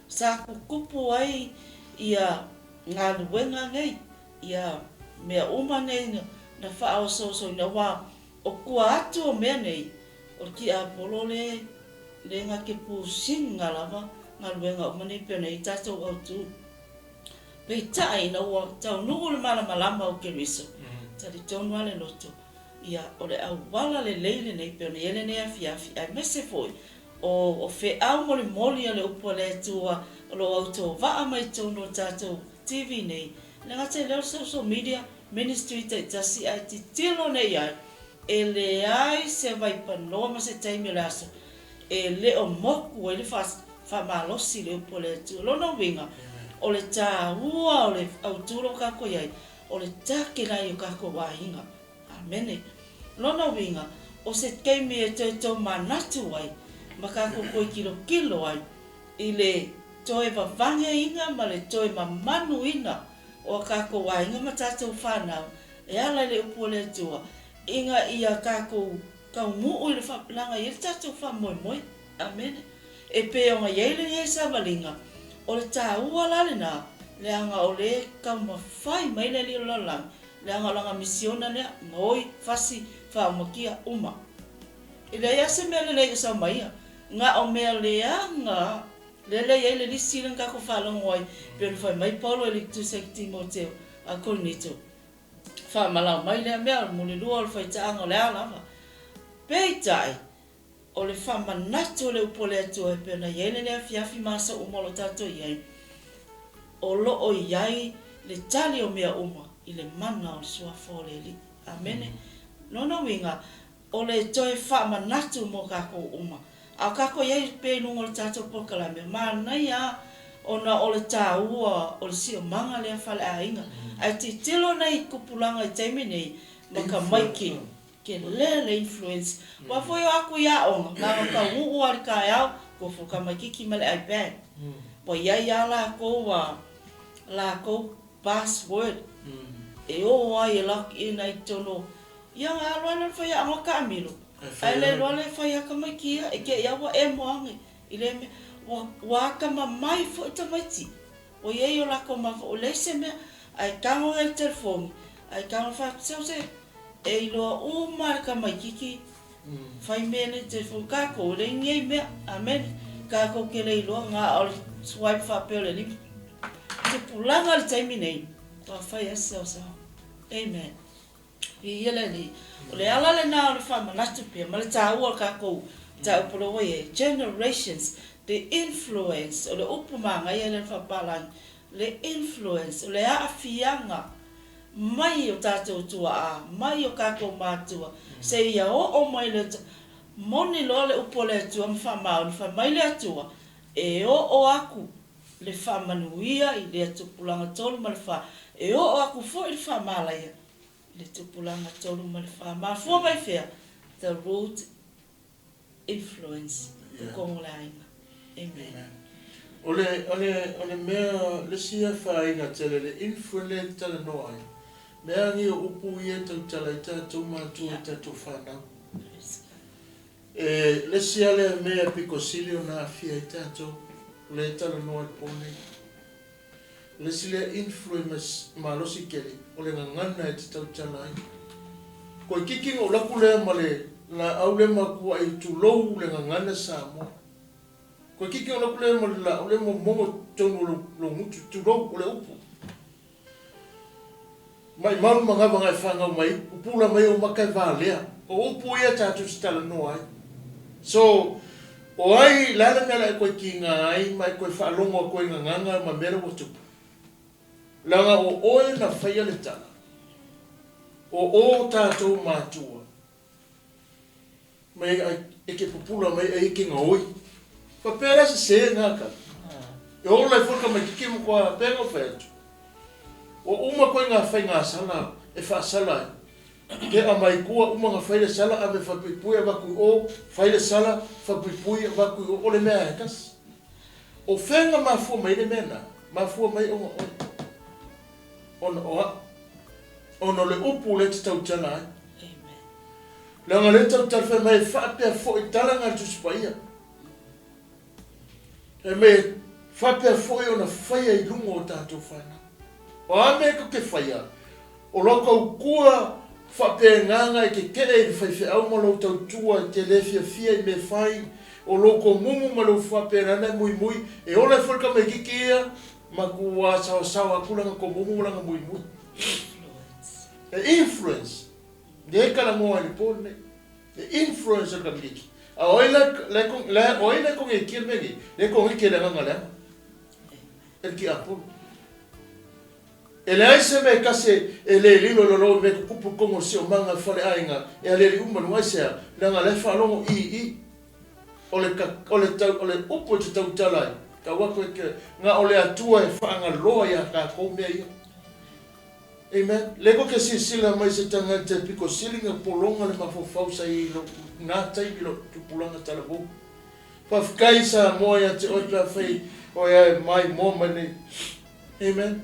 Sa tutupu ai ia galuega nei, ia mea uma nei na faaosoosoina, aua o tua atu o mea nei, o le tiapolo le le na te pusiga lava galuega uma nei pei ona i ai tatou autu. Peitai ina ua taunuu le malamalama o Keriso, talitonu lava le loto, ia, o le auala lelei lenei pei ona i ai lenei afiafi, aemaise foi o feau molimoli a le upu a le Atua o lo o autovaa mai totonu o le tatou TV nei, e le gata i lea o le social media ministry taitasi, ae titilo nei i ai, e leai se vaipanoa ma se taimi o le aso e le o moku ai le faamalosi i le upu a le Atua. O lona uiga, o le taua o le autu o lo o tatou i ai, o le takena i o tatou aiga. Amene. Lona uiga, o se taimi e toe tomanatu ai ma tatou toe tilotilo ai i le toe vavageina ma le toe mamanuina o a tatou aiga ma tatou fanau e ala i le upu a le Atua ina ia tatou taunuu i le faapelaga e i ai le tatou faamoemoe. Amene. E pei ona i ai lenei savaliga, o le taua la lena, leaga o lea e taumafai mai le Alii o le Lalolagi, leaga o lana misiona lea, gaoi, fasi, faaumatia, uma. E leai lava se mea lelei o sau mai ia, na o mea leaga lea la e i ai le lisi lea na tatou faalogo ai, pei ona fai mai Paulo e le tusa i Timoteo a Korinito, faamalao mai lea mea, o le mulilua o le faitaaga o le a lava. Peitai, o le faamanatu o le upu a le Atua e pei ona i ai lenei afiafi ma aso uma o lo o tatou i ai, o lo o i ai le tali o mea uma i le mana o le Suafa o le Alii. Amene. Lona uiga, o le toe faamanatu mo tatou uma. A o tatou i ai pea i luga o le tatou polokalame, manaia lava ona o le taua o le siomaga lea faleaiga. Ae tilotilo nai tupulaga i taimi nei ma tamaiti Tele le influence. Aua foi o aku i aoga, na ona taunuu lava i le taeao, tofu le tamaititi ma le ipad. Ua i ai lava latou a latou password e o ai e log in ai i totonu o, ia ona alu lava lea o le faiaoga taamilo, ae le iloa le fai a tamaiti ia, e te i lava ua emo ane i lea mea. Ua atamamai foi tamaiti. Ua i ai o latou mafaufau, e leai se mea, ae tago ia le telefoni, ae tago faapea se e iloa uma le tamaititi fai mea nei telefoni, tatou e leai ni mea, amene, tatou te le iloa na o le swipe faapea o le lima. Tupulaga i le taimi nei, ua fai lava se saosaoa. Amen. Viia le Alii. O le ala lena o le faamanatu pea ma le taua o le tatou mataupu lea ua i ai, generations, the influence, o le upu manaia lea o le faapalagi, le influence, o le aafiaga mai o tatou tuaa, mai o tatou matua, seia oo mai le moni loa le upu a le Atua ma faamaoni, fai mai le Atua, e oo aku le faamanuia i lea tupulaga 3 ma le 4, e oo aku foi le faamalaia i le tupulaga 3 ma le 4. Mafua mai fea? The root influence, totonu o le aiga. Amen. O le mea le isi afaina tele le influence lea e talanoa ai, mea agi o upu ia e tautala ai tatou matua i tatou fanau. E le isi lava lea mea pito sili ona aafia ai tatou, o lea e talanoa i le po nei. O le isi lea influence malosi tele, o le gagana e te tautala ai. Toeitiiti na ou alu atu lea ma le laau lea matuai tulou le gagana Samoa. Toeitiiti na ou alu atu lea ma le laau lea momono i totonu o lou gutu, tulou, o le upu. Maimau le manava na e fanau mai ai, pupula mai ou maka e valea. O upu ia tatou te talanoa ai. So, o ai, le a le mea o le a e toe tiga ai ma e toe faalogo atu ai i gagana ma mea la ua tupu? Leaga o oe na faia le tala. O o tatou matua. Mai ai e ke pupula mai ai e ke gaoi. Faapea la sese na tala. E ola ai foi le tamaititi ma kua pea na fai atu. Ua uma koe nga faiga sala e faasala ai. Ke aumai tua uma na fai le sala ave faapuipui avatu i o, fai le sala faapuipui avatu i o, o le mea e tasi. O fea na mafua mai ai le mea na? Mafua mai ona oe. Ona o a'u. Ona o le upu lea e te tautala ai. Leaga o lea e tautala fai mai e faapea foi tala na a le Tusi Paia. Fai mai e faapea foi ona faia i luga o tatou fanau. O a mea tou te faia, o lou tautua faapegaga e tetee i le faifeau ma lou tautua e te le fiafia i mea fai, o lou tomumu ma lou faapenaga e muimui, e ola ai foi le tamaititi ia, matua saosaoa atu lana tomumu ma lana muimui. E influence. Lea e talanoa i le po lenei. E influence le tamaititi. A o ai la, o ai la e kogeitia le mea nei? Lea e kogeitia e le agaga leaga. E le tiapolo. E leai se mea e tasi e le lilo i lalo i mea tutupu i totonu o le siomaga faleaiga e aliali uma i luga. Aisea? Leaga o la e faalogo i i. O le, o le, tau, o le upu e te tautala ai, tau atu e te, na o le Atua e faagaloa iā tatou mea ia. Amen. Lea tou te silasila mai se tagata e pito sili na pologa le mafaufau sa i ai i lou, na taimi i lou tupulaga talavou. Faafetai Samoa ia te oe pe afai oe a e maimoa mai nei. Amen.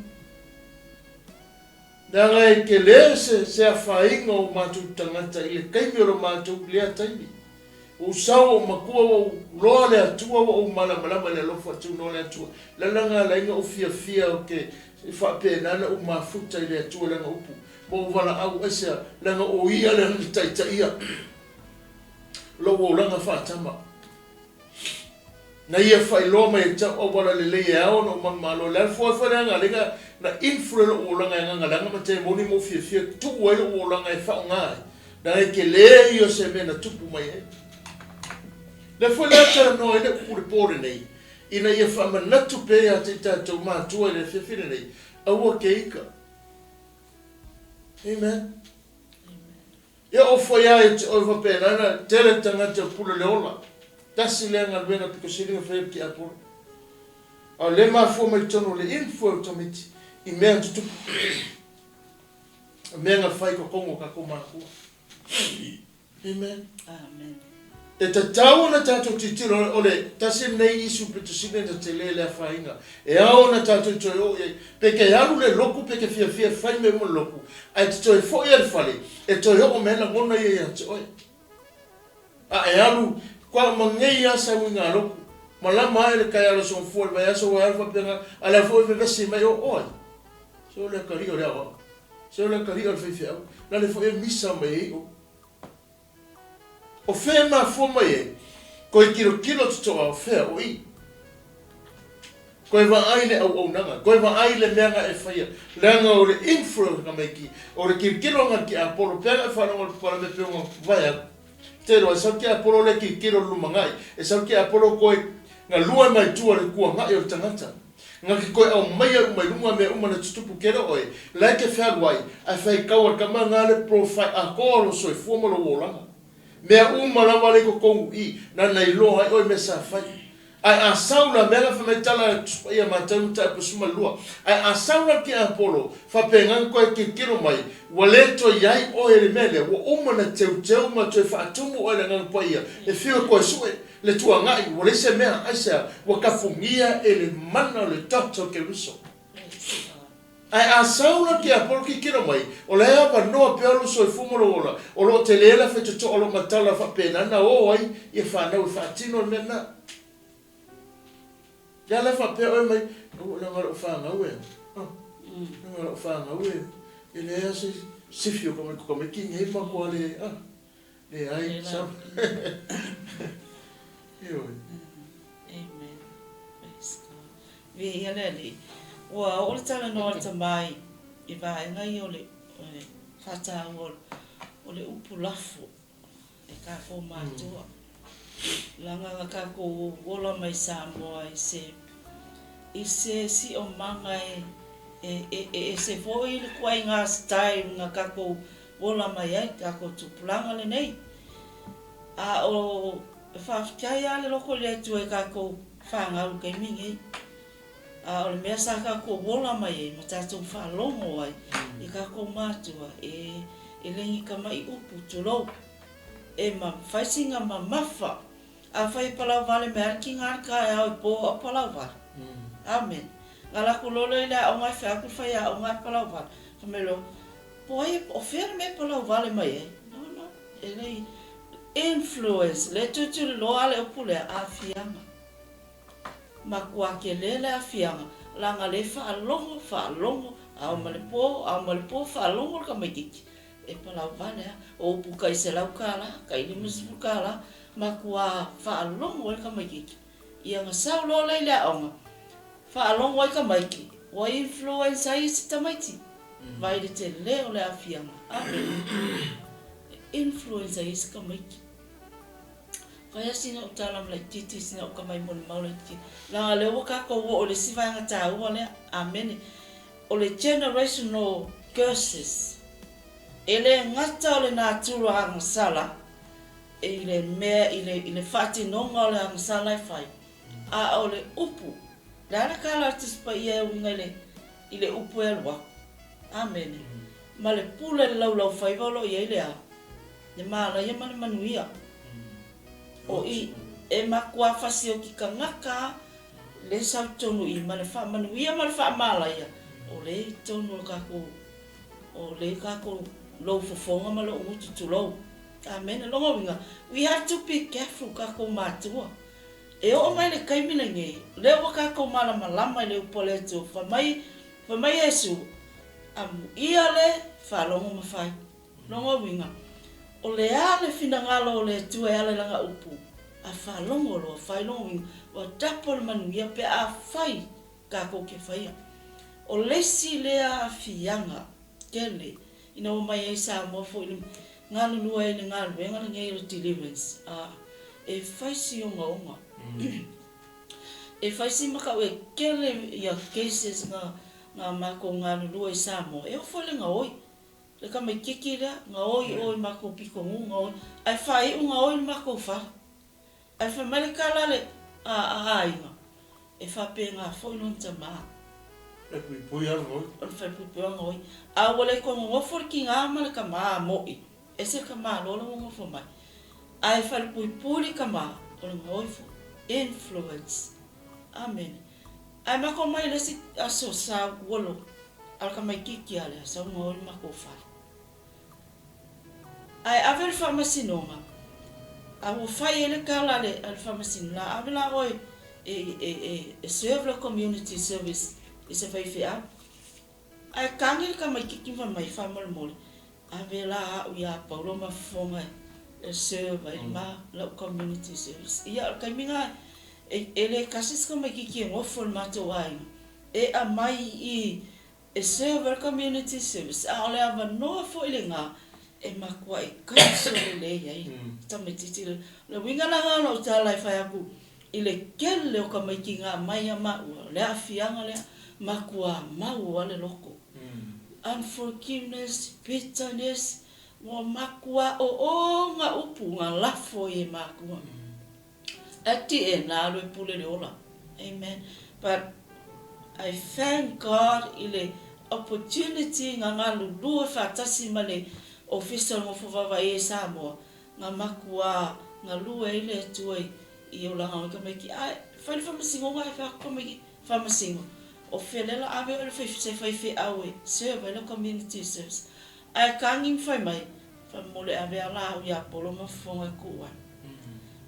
Leaga e tele se se afaina o matou tagata i le taimi o lo matou lea taimi. Ua ou sau ua ou matua ua ou loa le Atua ua ou malamalama i le alofa tunoa o le Atua. Lalaga ala ai na ou fiafia ou te faapena na ou mafuta i le Atua lana upu ma ou valaau aisea leaga o Ia lea na taitaia lou olaga faatama. Na ia faailoa mai e tau auala lelei e ao ona ou manumalo. Le alu foi le aga lea na influence lou olaga e agaga leaga ma temoni ma ou fiafia tuu ai lou olaga e faaaoga ai. Leaga e tele ia o se mea na tupu mai ai. Lea foi la talanoa ai le upu i le po lenei, ina ia faamanatu pea ia te i tatou matua i le afiafi lenei, aua ke ika. Amen. Ia o foi a e te oe faapena na tele tagata o pule le ola. Tasi lea galuega pito sili na faia le tiapolo. A o le mafua mai totonu o le info o tamaiti i mea tutupu. O mea na fai totonu o tatou matua. Amen. Amen. E tatau ona tatou tilotilo, o le tasi lenei issue pito sili ona tele le afaina. E ao ona tatou toe oo i ai. Pe ke alu le loku pe ke fiafia e fai mea uma le loku, ae te toe foi a le fale, e toe oo mai ai lagona ia ia te oe. A e alu, kua uma nei a sau i nga loku, malama ae le taeao le soifua i le vaiaso ua e alu faapena, a le foi vevesi mai o oe. Se o le atalii o le aoao. Se o le atalii o le faifeau. La le foi e misa mai ai o. O fea e mafua mai ai? Koe tilotilo totoa o fea o i. Koe vaai le auaunaga, koe vaai le mea na e faia, leaga o le influence na mai ki, o le tilotilo na ki Apolo, pea na e faalogo le papala me pea na vae aku. Te roa, e sau ki Apolo le tilotilo le lumanai, e sau ki Apolo koe galue mai tua le kuanai o le tagata. Na te toe aumaia uma i luga mea uma na tutupu kele oe, la e te fealuai, ae faitau a le tama na le profile atoa o lou soifua ma lou olaga. Mea uma lava la i totonu i, na na iloa ai oe mea sa fai. Ae a sau la, mea la fai mai tala a Tusi Paia Matau mataupu 12, ae a sau la le tiapolo, faapena na toe tilotilo mai, ua le toe i ai oe i le mea lea, ua uma na teuteu ma toe faatumu oe i le Agaga Paia, e fiu e toe sue. Le tuanai, ua leai se mea, aisea, ua tapunia e le mana o le toto o Keriso. Ae a sau la tiapolo tilotilo mai, o la e avanoa pea lou soifua ma lou ola, o lo o tele le faitotoa o lo o matala faapena na o ai ia fanau e faatino le mea lena. Lea la faapea oe mai, aua leaga lou fanau e, ah, leaga lou fanau e, e leai lava se sifi o tamaiti nei matua le, ah. Leai, sau. Ioe. Amen. Praise God. Viia le Alii. Ua oo le talanoa a le tama i vaega ia o le faataua o le upu lafo e tatou matua. Leaga na tatou ola mai Samoa i se i se siomaga e ese foi le ituaiga style na tatou ola mai ai tatou tupulaga lenei. A o e faafetai lava le loko i le Atua i tatou fanau i le taimi lenei. A o le mea sa tatou ola mai ai ma tatou faalogo ai i tatou matua, e e le ni tamai upu, tulou, e ma fai sina mamafa. Afai e palau vale mai lava le tiga le taeao i po a palau vale. Amene. Na latou loa lea i le aoga e fai atu le faiaoga e palau vale. Fai mai loa, Po ai, o fea le mea e palau vale mai ai? No, no, e le influence, le tulituliloa le upu lea, aafiaga. Matua tele le aafiaga, leaga le faalogo, faalogo, ao ma le po, ao ma le po, faalogo le tamaitiiti, e palau vale lava. O upu tai $100, tai $50, matua faalogo ai le tamaitiiti. Ia ona sau loa lea i le aoga, faalogo ai tamaiti, ua influence ai isi tamaiti, vaai le tele o le aafiaga. Amene. E influence ai isi tamaiti. Fai lava sina ou tala laitiiti, sina ou tamai molimau laitiiti, leaga o lea ua tatou oo i le isi vaega taua lea. Amene. O le generational curses. E le gata o le natura agasala, i le mea, i le, i le faatinoga o le agasala e fai, a o le upu, le a le tala a le Tusi Paia e uiga i le, i le upu e alu aku? Amene. Ma le pule i le laulaufaiva o lo o i ai le a? Le malaia ma le manuia. O i. E makuā fasioki kagaka le sau tonu i ma le faamanuia ma le faamalaia o le i tonu o le kakou o le kakou lou fofoga ma lou gutu tulou. Amene. Lona uiga, we have to be careful kakou matua. E oo mai le taimi lenei, lea ua kakou malamalama i le upu a le Atua, fai mai, fai mai Iesu, Amuia le faalogo ma fai. Lona uiga, o le a le finagalo o le Atua e ala i Lana upu, a faalogo loa fai lona uiga, ua tapo le manuia pe a fai kakou ke faia. O le isi lea aafiaga tele ina ua mai ai Samoa foi i le galulue ai i le galuega lenei o le deliverance, a e fai si ogaoga, e fai si makau e tele ia cases na na makou galulue i Samoa, e oo foi i le gaoi. Le tamaititi lea, gaoi i o i matou pitonuu gaoi, ae faaiu gaoi i le matou fale. Ae fai mai le tala a le a aiga, e faapena foi lona tama. E puipui lava gaoi. O le falepuipui lava gaoi. A ua le toe nonofo le tina ma le tama mo'i, ese le tama loa la ua nonofo mai. Ae falepuipui le tama, o le gaoi foi. Influence. Amene. Ae matou mai le isi aso sa uolo a le tamaititi a lea sau gaoi le matou fale. Ae ave le faamasinoga, a ua fai ai le tala a le faamasino, la ave la oe e serve le community service i se faifeau. Ae tagi le tamaititi ma fai mai, faamolemole, ave la au ia Paulo ma fofoga e serve ai ma lau community service. Ia o le taimi lena e le tasi se tamaititi e nofo i le matou aiga e aumai i E serve ai le community service, a o le avanoa foi lena e matuai counsel lelei ai tamaititi le. O le uiga la lena o lau tala e fai atu i le tele o tamaiti na aumai ia maua, o le aafiaga lea, matua mau lava le loto. Unforgiveness, bitterness, ua matua oona upu na lafo ai e matua. At the end na alu e pule le ola. Amen. But I thank God i le opportunity nga galulue faatasi ma le Ofisa o le Nofo Vaavaai e Samoa, nga makuā galue ai le Atua i olaga o tamaiti. Ae fai le faamasinoga ae fai atu tamaiti faamasino, o fea lea la ave oe le se faifeau e serve ai le community service. Ae tagi ma fai mai, Faamolemole ave a la au ia Polo ma fofoga e tuu ai.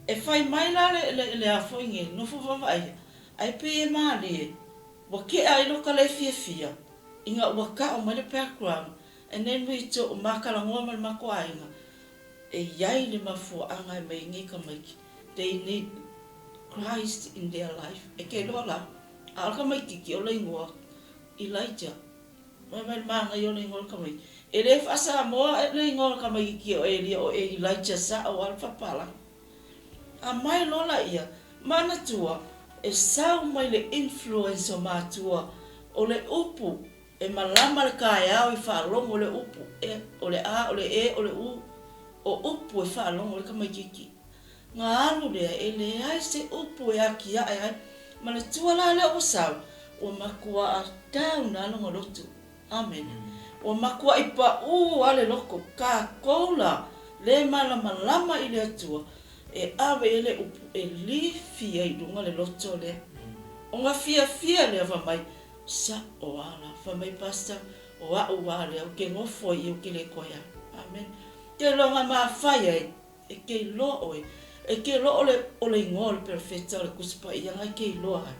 E fai mai la le le a foi nei, nofo vaavaaia, ae pei e malie, ua tea ai lota le fiafia, ina ua tao mai le background, and then we to ma talanoa ma le matou aiga, e iai le mafuaaga e mai ai nei tamaiti, they need Christ in their life, e te iloa la, a o le tamaititi o le igoa Elijah. Fai mai le manaia o le igoa o le tamaiti. E le faa-Samoa le igoa o le tamaiti o Elia o Elijah sao lava le faapalagi. Aumai loa laia, manatua e sau mai le influence o matua o le upu e malama le taeao i faalogo le upu e o le A o le E o le U o upu e faalogo ai le tamaititi. Na alu lea e leai se upu e atiae ai. Manatua la lea ua sau, ua matuaa down lava lona loto. Amene. Ua matuai paū lava le loto. Tatou la, le malamalama i le Atua, e ave i ai le upu e lifi ai i luga le loto lea. Ona fiafia lea fai mai, Sa'o lava la. Fai mai Pastor, o a'u lava lea, ou te nofo ai i i ou te le toe alu. Amene. Te iloa na mafai ai E te iloa oe, e te iloa o le, o le igoa o le perofeta o le Tusi Paia na e te iloa ai.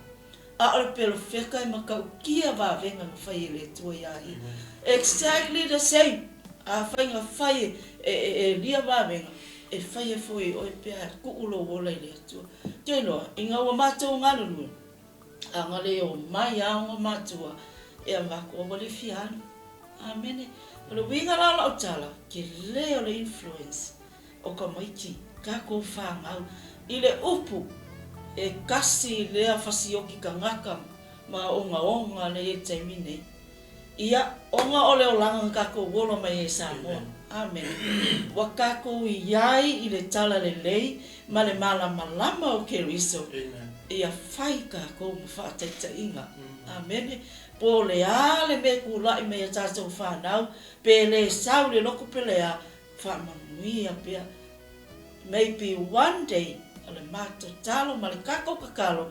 A o le perofeta e matautia vavega na fai e le Atua ia ia. Exactly the same! Afai na fai e, e, e Elia vavega, e faia foi e oe pe a tuu lou ola i le Atua. Te iloa, ina ua matou galulue, a na le omai a ona matua e avatu, a ua le fia alu. Amene. O le uiga la o lau tala, tele o le influence o tamaiti tatou fanau i le upu e kasi lea fasioki tagata ma ogaoga lea i le taimi nei. Ia, ona o le olaga na tatou ola mai ai i Samoa. Amene. Ua tatou i ai i le tala lelei ma le malamalama o Keriso, ia fai tatou ma faataitaiga. Amene. Po o le a le mea e tulai mai ia tatou fanau, pe le sau i le lotu pe le a, faamanuia pea. Maybe one day, O le matou talo ma le tatou tatalo,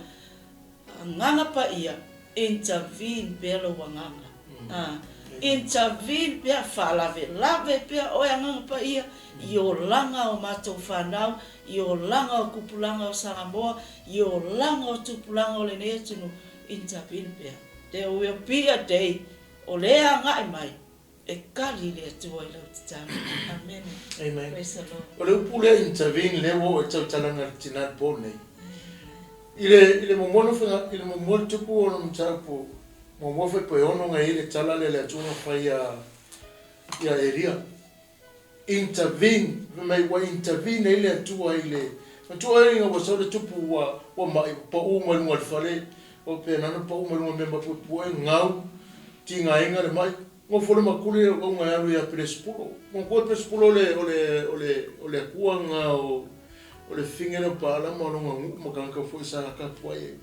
Agaga Paia, intervene pea lou agaga. A, intervene pea, faalavelave pea oe Agaga Paia i olaga o matou fanau, i olaga o tupulaga o Samoa, i olaga o tupulaga o lenei atunuu, intervene pea. There will be a day o lea agai mai e kali le Atua i lau tatalo. Amene. Amen. Praise the Lord. O le upu lea intervene lea ua oo i tautalaga i le tina i le po nei. I le, i le muamua na faiga, i le muamua le tupu o le mataupu, muamua fai po e ono na i ai le tala lea a le Atua na fai ia, ia Elia. Intervene, fai mai ua intervene ai le Atua i le, matua ina ua sau le tupu ua, ua mai, ua pau mai luga o le fale, ua pena na pau mai luga o mea mapuepue, gau, tigaina le mai. Nofo le makuli le auauna e alu ia Pelesipulo. Manatua Pelesipulo o le, o le, o le, o le akua na o, o le fine lea o Paala ma lona nuu ma tagata foi sa tapuai ai.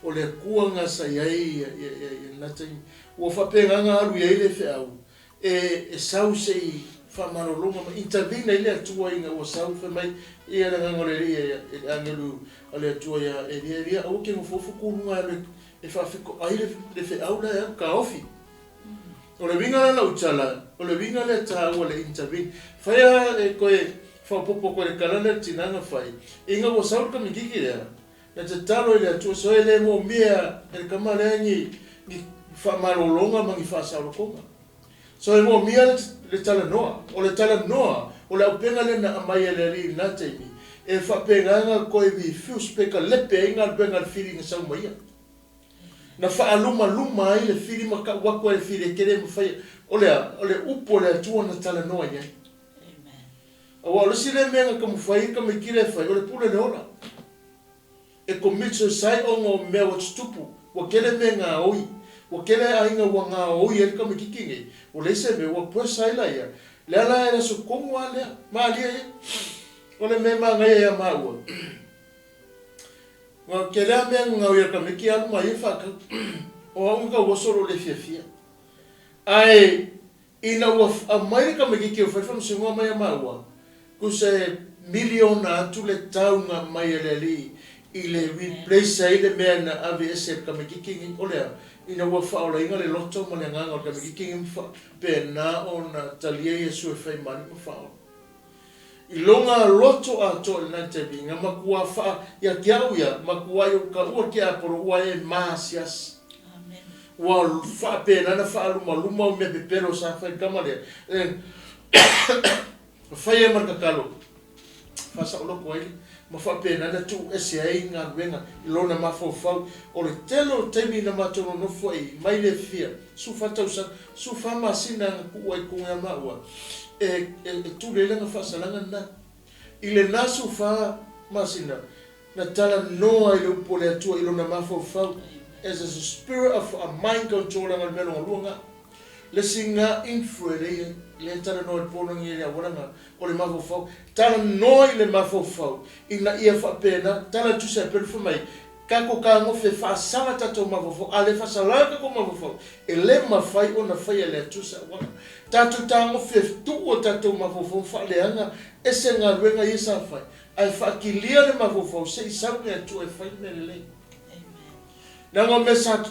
O le akua na sa i ai ia, ia, ia, ia lena taimi. Ua faapena na alu i ai le feau e, e sau se i faamalologa ma intervene ai le Atua ina ua sau fai mai ia le agaga o le Alii ia, i le agelu a le Atua ia Elia, Elia aua ke nofoofo ku luga e alu e faafetoai le, le feau la e alu taofi. O le uiga la lau tala, o le uiga lea taua le intervene. Fai a e koe faaopoopo koe le tala lea le tina na fai, ina ua sau le kamikiki lea, na tatalo i le Atua, so e le moomia e le tama lea ni, ni faamalologa ma ni faasaolotoga. So e moomia le, le talanoa. O le talanoa, o le auupega lea na aumai e le Alii i lena taimi, e faapena na koe refuse pe kalepe ai galuega a le fili na sau ma ia. Na faalumaluma ai le fili ma tau atu ai le fili e te le mafaia. O le a? O le upu a le Atua na talanoa i ai. Aua o le isi lea mea na taumafai ai tamaiti lea e fai, o le pule le ola. E commit suicide ona o mea ua tutupu. Ua tele mea gaoi. Ua tele aiga ua gaoi ai le tamaititi nei. Ua leai se mea, ua pressure ai la ia. Lea la e aso tonu lava lea. Malie ia. O le mea e manaia ia maua. Ua tele a mea gagau ia tamaiti alu ma ia faatau. O au na tau oso lou le fiafia. Ae ina ua aumai le tamaititi ua fai faamasinoga mai ia maua, tusa e miliona atu le tau na aumai e le alii i le replace ai le mea na ave ese e le tamaititi nei. O le a? Ina ua faaolaina le loto ma le agaga o le tamaititi nei ma faapena ona talia Iesu e fai ma alii ma faaola. I lona loto atoa i lena taimi, na matua faa ia te au ia, matua i ou taua tiapolo ua e maasiasi. Ua faapena na faalumaluma o mea pepelo sa fai tama lea. Na fai ai ma le tatalo, faasaoloko ai ma faapena na tuu ese ai galuega i lona mafaufau. O le tele o taimi na matou nonofo ai mai le fia 14 tausaga, 14 masina na tuu ai i totonu ia maua e e tuli ai lana faasalaga lena. I lena 14 masina na talanoa ai le upu a le Atua i lona mafaufau as a spirit of a mind control leaga o le mea lona lua lena. Le isi ga influence lea i ai, lea e talanoa i le po lenei i le auala lena, o le mafaufau. Talanoa i le mafaufau ina ia faapena, tala le Tusi a Petero fai mai, tatou tagofi e faasala tatou mafaufau, a le faasala tatou mafaufau, e le mafai ona faia e le Atua se auala. Tatou tagofi e tuu o tatou mafaufau ma faaleaga ese galuega ia sa fai, ae faatilia le mafaufau se i sau le Atua e fai le mea lelei. Leaga o mea sa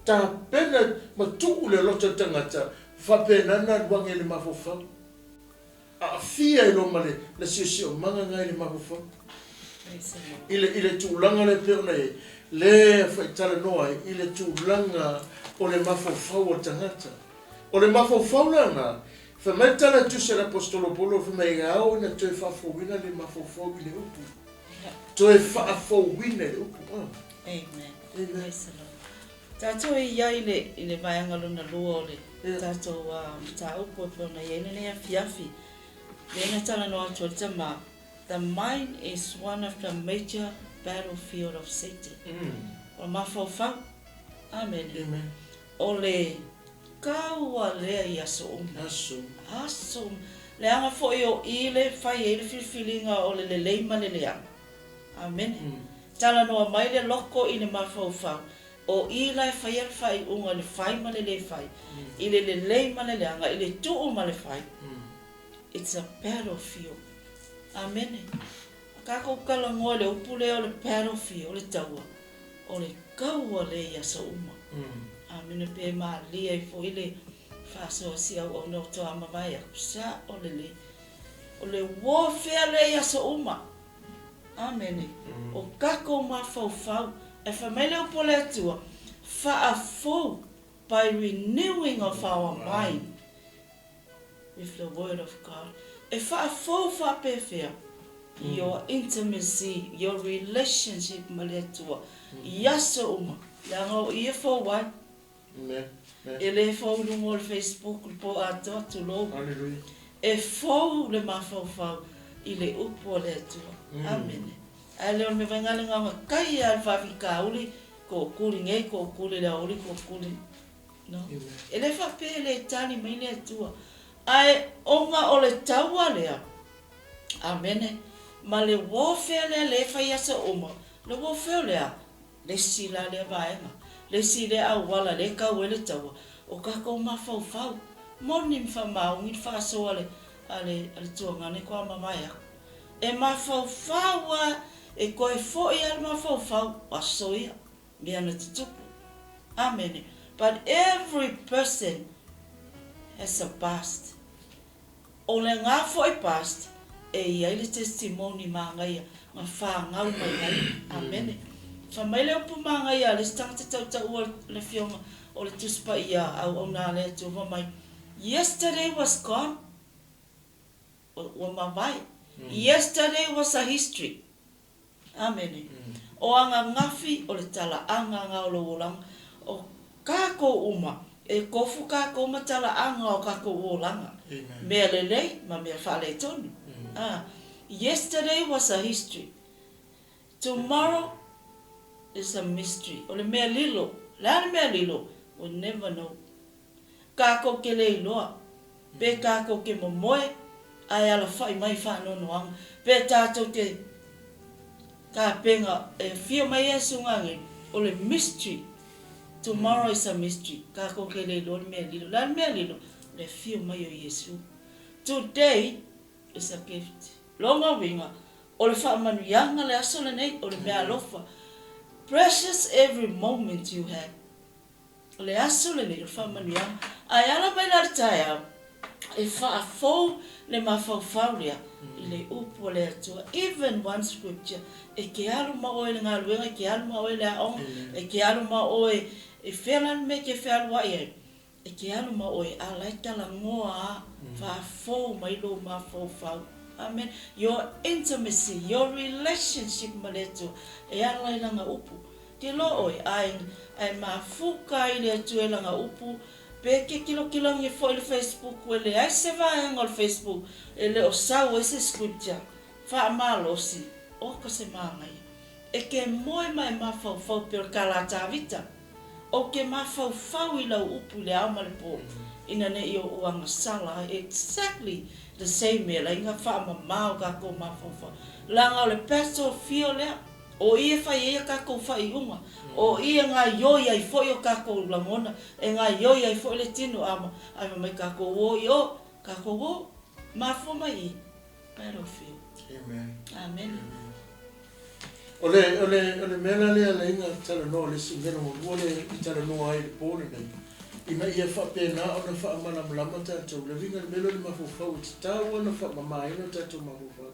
tapena ma tuu le loto i le tagata, faapena ona alu ane i le mafaufau. Aafia ai loa ma le le siosiomaga na i le mafaufau. I le i le tulaga lea e pei ona i ai, lea e faitalanoa ai i le tulaga o le mafaufau o le tagata. O le mafaufau la lena, fai mai le tala a Tusi a le Aposetolo Paulo, fai mai e ao ina toe faafouina le mafaufau i le upu. Toe faafouina i le upu. Amen. Amen. Tatou e i ai i le vaega lona lua o le tatou mataupu e pei ona i ai lenei afiafi, lea na talanoa atu ai le tama, The mind is one of the major battlefield of Satan. O le mafaufau. Amene. O le kaua lea i aso uma. Aso uma. Aso uma. Leaga foi o i le fai ai le filifiliga o le lelei ma le leaga. Amene. Talanoa mai le loko i le mafaufau, o i la e faia le faaiuga i le fai ma le le fai, i le lelei ma le leaga, i le tuu ma le fai. It's a battlefield. Amene. Takou talanoa i le upu lea o le battlefield, o le taua, o le taua lea i aso uma. Amene pe malie ai foi le faasoa si auauna o toa mavae atu, sao lelei. O le warfare lea i aso uma. Amene. O takou mafaufau, ae fai mai le upu a le Atua, faafou by renewing of our mind. With the word of God. E faafou faapefea your intimacy, your relationship ma le Atua i aso uma, leaga o i e fou ai. E le fou i luga o le Facebook le po atoa, tulou. E fou le mafaufau i le upu a le Atua. Amene. Ae le o le mea vaega le gaga kai a le faafitauli, tootuli nei, tootuli le aoauli, tootuli. No. E le faapea e le tali mai le Atua, ae ona o le taua lea, amene, ma le warfare lea lea e fai aso uma, le warfare o le a? Le isi la lea vaega, le isi lea auala lea e tau ai le taua, o tatou mafaufau, moni ma faamaoni le faasoa a le, a le, a le tuagane toa mavae aku. E mafaufau a, e toe foi a le mafaufau, aso ia. Mea na tutupu. Amene. But every person has a past. O le nga foi past e i ai le testimony magaia na fanau mai ai. Amene. Fa mai le upu magaia a le isi tagata tautaua le afioga o le Tusi Paia auauna a le Atua fa mai, Yesterday was gone. Ua mavae. Yesterday was a history. Amene. O Agagafi o le talaaga nga o lou olaga, o kakou uma, e kofu kakou ma talaaga o kakou olaga, mea lelei ma mea faaletonu. A Yesterday was a history, tomorrow is a mystery. O le mea lilo, le a le mea lilo? We never know. Kākou ke le iloa, pe kākou ke momoe ae alafai mai faanoanoaga, pe tātou te kāpenga e afio mai Iesu ngāngei, o le mystery, tomorrow is a mystery, kākou ke le iloa le mea lilo. Le a le mea lilo? O le afio mai o Iesu. Today is a gift. Lona uiga, o le faamanuiaga le aso lenei, o le mea alofa. Precious every moment you have. O le aso lenei o le faamanuiaga. Ae ala mai la le taeao e faafou le mafaufau lea i le upu a le Atua. Even one scripture, e ke alu ma oe i le galuega, e ke alu ma oe i le aoga, e ke alu ma oe i fea la le mea e ke fealuai ai, e ke alu ma oe a la e talanoa a faafou mai lou mafaufau. Amen. Your intimacy, your relationship ma le Atua e ala i lana upu. Ke loa oe, ae, ae mafuka ai le Atua i lana upu, pe ke kilokilo ange foi le Facebook ua leai se vaega o le Facebook e le o sau ai se scripture faamalosi, oka se manaia. E ke moe ma e mafaufau pei o le kālā Tāvita, Ou ke mafaufau i lau upu i le ao ma le po, ina ne i oʻu agasala ai, exactly the same mea, laina faamama o kakou mafaufau, leaga o le battlefield lea. O i e fai ai a kakou faaiuga, o i e gaioi ai foi o kakou lagona, e gaioi ai foi le tino a ae fai mai kakou o i o, kakou o, mafua mai i battlefield. Amen. Amene. O le, o le, o le mea la lea laina talanoa le isi mea lona lua lea i talanoa ai i le po lenei, ina ia faapena ona faamalamalama tatou, le uiga le mea lea o le mafaufau e tatau ona faamamaina o tatou mafaufau.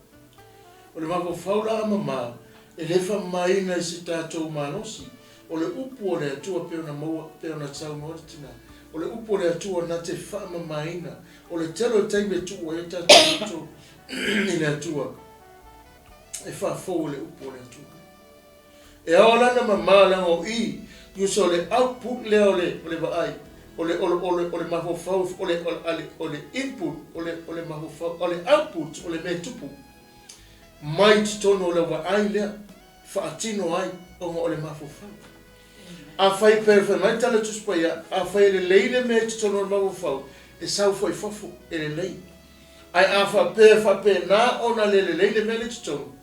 O le mafaufau la a mama, e le faamamaina i se tatou malosi. O le upu a le Atua pei ona maua, pei ona saunoa le tina. O le upu a le Atua na te faamamaina. O le tele o taimi e tuu ai o tatou loto i le Atua, e faafou e le upu a le Atua. E ao la ona mama leaga o i, usa o le output lea o le, o le vaai, o le, o le, o le, o le mafaufau, o le, o le, o le input, o le, o le mafaufau, o le output, o le mea e tupu mai i totonu o lau vaai lea, faatino ai ona o le mafaufau. Afai pe fai mai tala Tusi Paia, afai e lelei le mea i totonu o le mafaufau, e sau foi i fafo, e lelei. Ae a faapea e faapena ona le lelei le mea lea i totonu,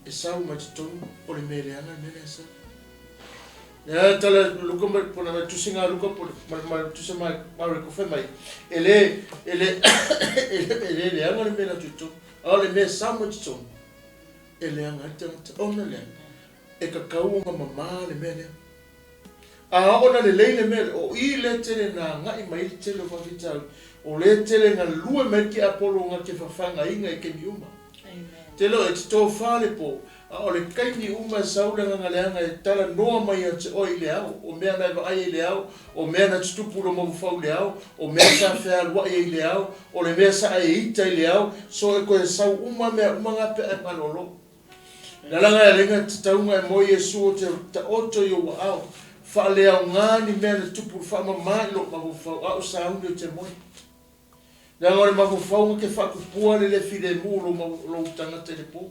E sau mai totonu o le mea leaga le mea lea e sau. Lea tala Luka ma pona ma tusinga a Luka po ma ma tusa ma Mareko fai mai e le e le e le leaga le mea la totonu. A o le mea e sau mai totonu. e leaga ai le tagata. Ona lea, e tatau ona mamā le mea lea. A oo ina lelei le mea lea, o i lea tele na agai mai ai le tele o faafitauli, o lea tele galue mai ai le tiapolo na te fafagaina i taimi uma. Te loa e te tofa le po, a o le taimi uma e sau le agaga leaga e talanoa mai ia te oe i le ao, o mea na e vaai ai i le ao, o mea na tutupu i lou mafaufau i le ao, o mea sa fealuai ai i le ao, o le mea sa e ita i le ao, so e toe sau uma mea uma na pe a e malolo. Lalaga e alaiga tatau na e moe Iesu o te taoto i ou aao, faaleaoga ni mea na tupu faamama i lou mafaufau, a o sauni o te moe. Leaga o le mafaufau na te faatupua le le filemu o lou, lou tagata i le po.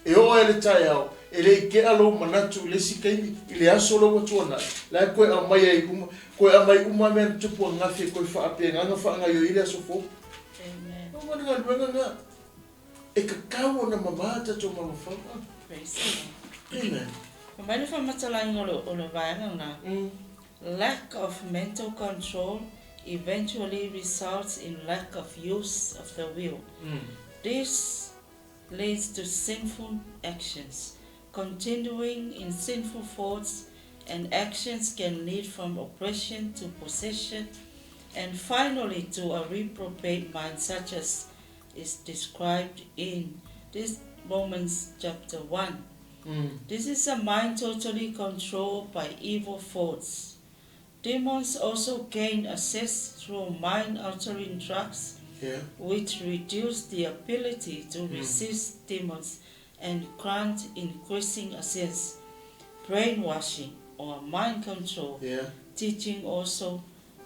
E oo ai le taeao, e le i tea lou manatu i le isi taimi, i le aso lea ua tuanai, la e toe aumai ai uma, toe aumai uma mea na tupu ananafi e toe faapegaga faagaoioi ai le aso fou. Amen. O le galuega lena. E tatau ona mamā tatou mafaufau. Praise the Lord. Amen. Fai mai le faamatalaina o le vaega lena, Lack of mental control eventually results in lack of use of the will. This leads to sinful actions. Continuing in sinful thoughts and actions can lead from oppression to possession and finally to a reprobate mind such as is described in this Romans chapter 1. This is a mind totally controlled by evil thoughts. Demons also gain access through mind-altering drugs, which reduce the ability to resist demons and grant increasing access. Brainwashing or mind control teaching also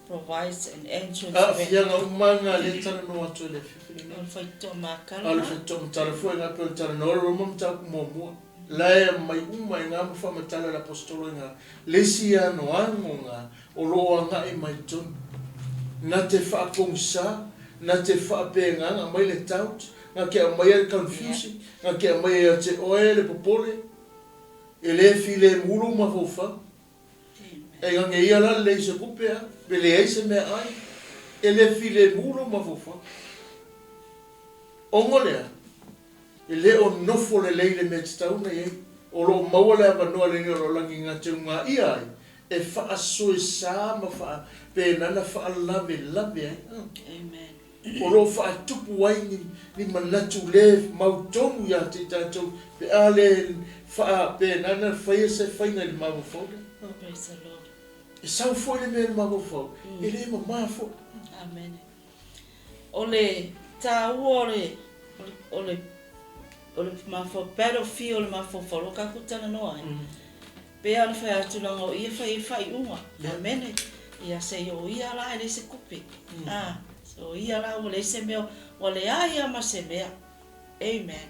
provides an entrance way. Aafiaga uma na lea e talanoa atu ai i le afiafi lenei. O le faitoamakala. A o le faitoamatala foi na pei ona talanoa le Roma mataupu muamua, la e aumai uma i na ma faamatala e le Aposetolo i na le isi anoano na o lo o agai mai totonu. Na te faapogisa, na te faapegaga aumai le doubt, na te aumaia le confusion, na te aumaia ia te oe le popole, e le filemu lou mafaufau. E gage ia la lelei se tupe a, pe leai se meaai, e le filemu lou mafaufau. Ona lea, e le o nofo lelei le mea tatau ona i ai. O lo o maua le avanoa lenei o lo o lagi na te ungaia ai, e faasoesa ma faapenana faalavelave ai. Amen. O lo o faatupu ai ni, ni manatu le mautonu ia te i tatou, pe a le faapenana faia se faiga i le mafaufau lea. Praise the Lord. E sau foi le mea i le mafaufau, e le mamā foi. Amen. O le taua o le, o le, o le mafaufau, battlefield o le mafaufau o tatou talanoa ai. Pei lava ona fai atu leaga o ia e fai ai faaiuga. Amene. Ia se i o ia la e leai se tupe. A, o ia la ua leai se mea, ua leai lava ma se mea. Amen.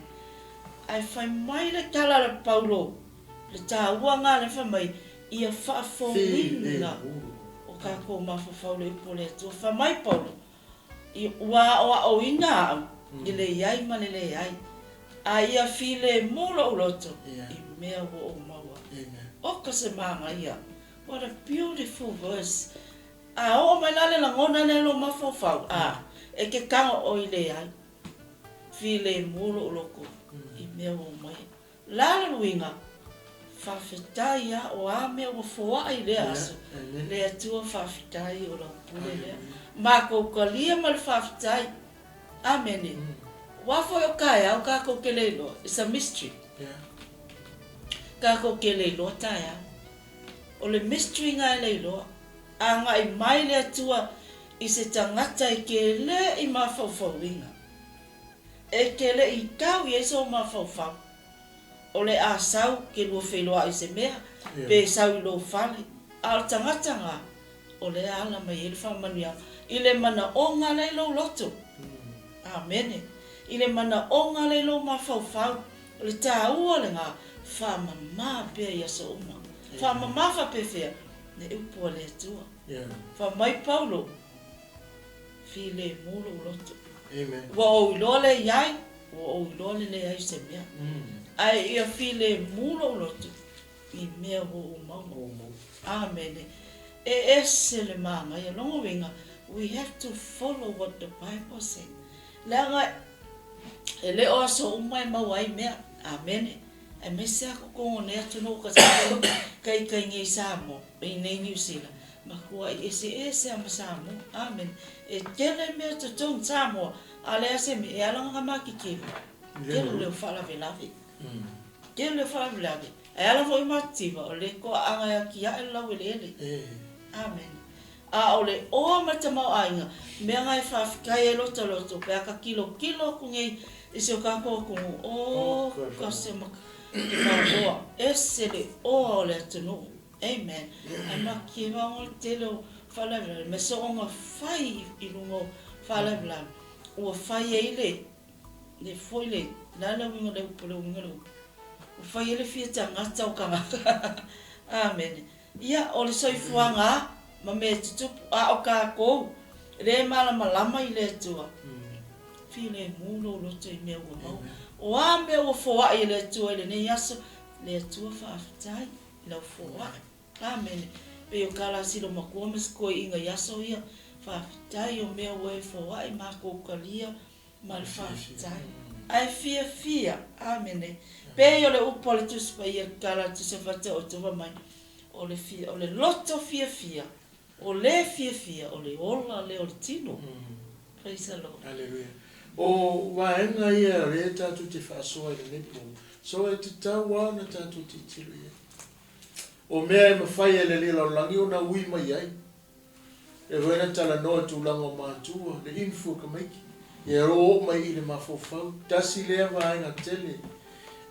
Ae fai mai le tala a le Paulo, le taua lena lea fai mai, ia faafouina o tatou mafaufau i le upu a le Atua. Fai mai Paulo, Ua aoaoina au i le i ai ma le leai, a ia filemu lou loto i mea ua ou maua. Oka se manaia! What a beautiful verse! A oo mai la le lagona lea i lou mafaufau, a, e ke tago ʻoe i leai, filemu lou loto i mea ua ou maia. La le uiga, faafetai a o a mea ua foai i lea aso, le Atua faafetai o lau pule lea. Makou talia ma le faafetai. Amene. Aua foi o taeao takou te le iloa, it's a mystery. Takou te le iloa taeao. O le mystery na e le iloa. Agai mai le Atua i se tagata e te le i mafaufauina. E te le i tau i ai sou mafaufau, o le a sau ke lua feiloai i se mea, pe sau i lou fale, a o le tagata na, o lea ala mai ai le faamanuiaga, i le manaoga lea i lou loto. Amene. I le manaoga lea i lou mafaufau, o le taua lena, faamama pea i aso uma. Faamama faapefea? Le upu a le Atua. Fai mai Paulo, Filemu lou loto. Amen. Ua ou iloa le i ai, ua ou iloa le leai o se mea. Ae ia filemu lou loto i mea ua ou maua. Amene. E ese le manaia. Lona uiga, we have to follow what the Bible say. Leaga e le o aso uma e maua ai mea. Amene. Aemaise lava kokogo o nei atunuu ka tatou kaikai nei i Samoa, i nei Niu Sila, matuai eseese lava ma Samoa. Amene. E tele mea totogi Samoa, a o le a se mea, e ala ona ka matitiva, tele o leo faalavelave. Tele o faalavelave, ae ala foi matitiva, o le toaaga e atiae le laueleele. Amene. A o le oa ma le tamaoaiga, mea na e faafetai ai lota loto pe a ka tilotilo atu nei i si o tatou atunuu, o ka se maoa, ese le oa o le atunuu. Amen. Ae matitiva ona o le tele o faalavelave, me soona fai i luga o faalavelave, ua fai ai le le foi le, le a le uiga o le upu, le uiga o le upu, ua fai ai le fia tagata o tagata. Amene. Ia, o le soifuaga a, ma mea e tutupu, a o tatou, lea e malamalama i le Atua, filemu lou loto i mea ua maua. O a mea ua foai e le Atua i lenei aso, le Atua faafetai i lau foai. Amene. Pei o Kalasilo matua ma si toeaina i aso ia, faafetai o mea ua e foai matou talia ma le faafetai. Ae fiafia, amene. Pei o le upu a le Tusi Paia, tala a le Tusi a Fata o Tova mai, o le fia, o le loto fiafia, o le fiafia, o le ola lea o le tino. Praise the Lord. Hallelujah. O vaega ia o lea tatou te faasoa i lenei po, so e tatau lava ona tatou tilotilo i ai. O mea e mafai e le Alii Lalolagi ona ui mai ai. E foi na talanoa i tulaga o matua, le info tamaiti, ia o oo mai i le mafaufau. Tasi lea vaega tele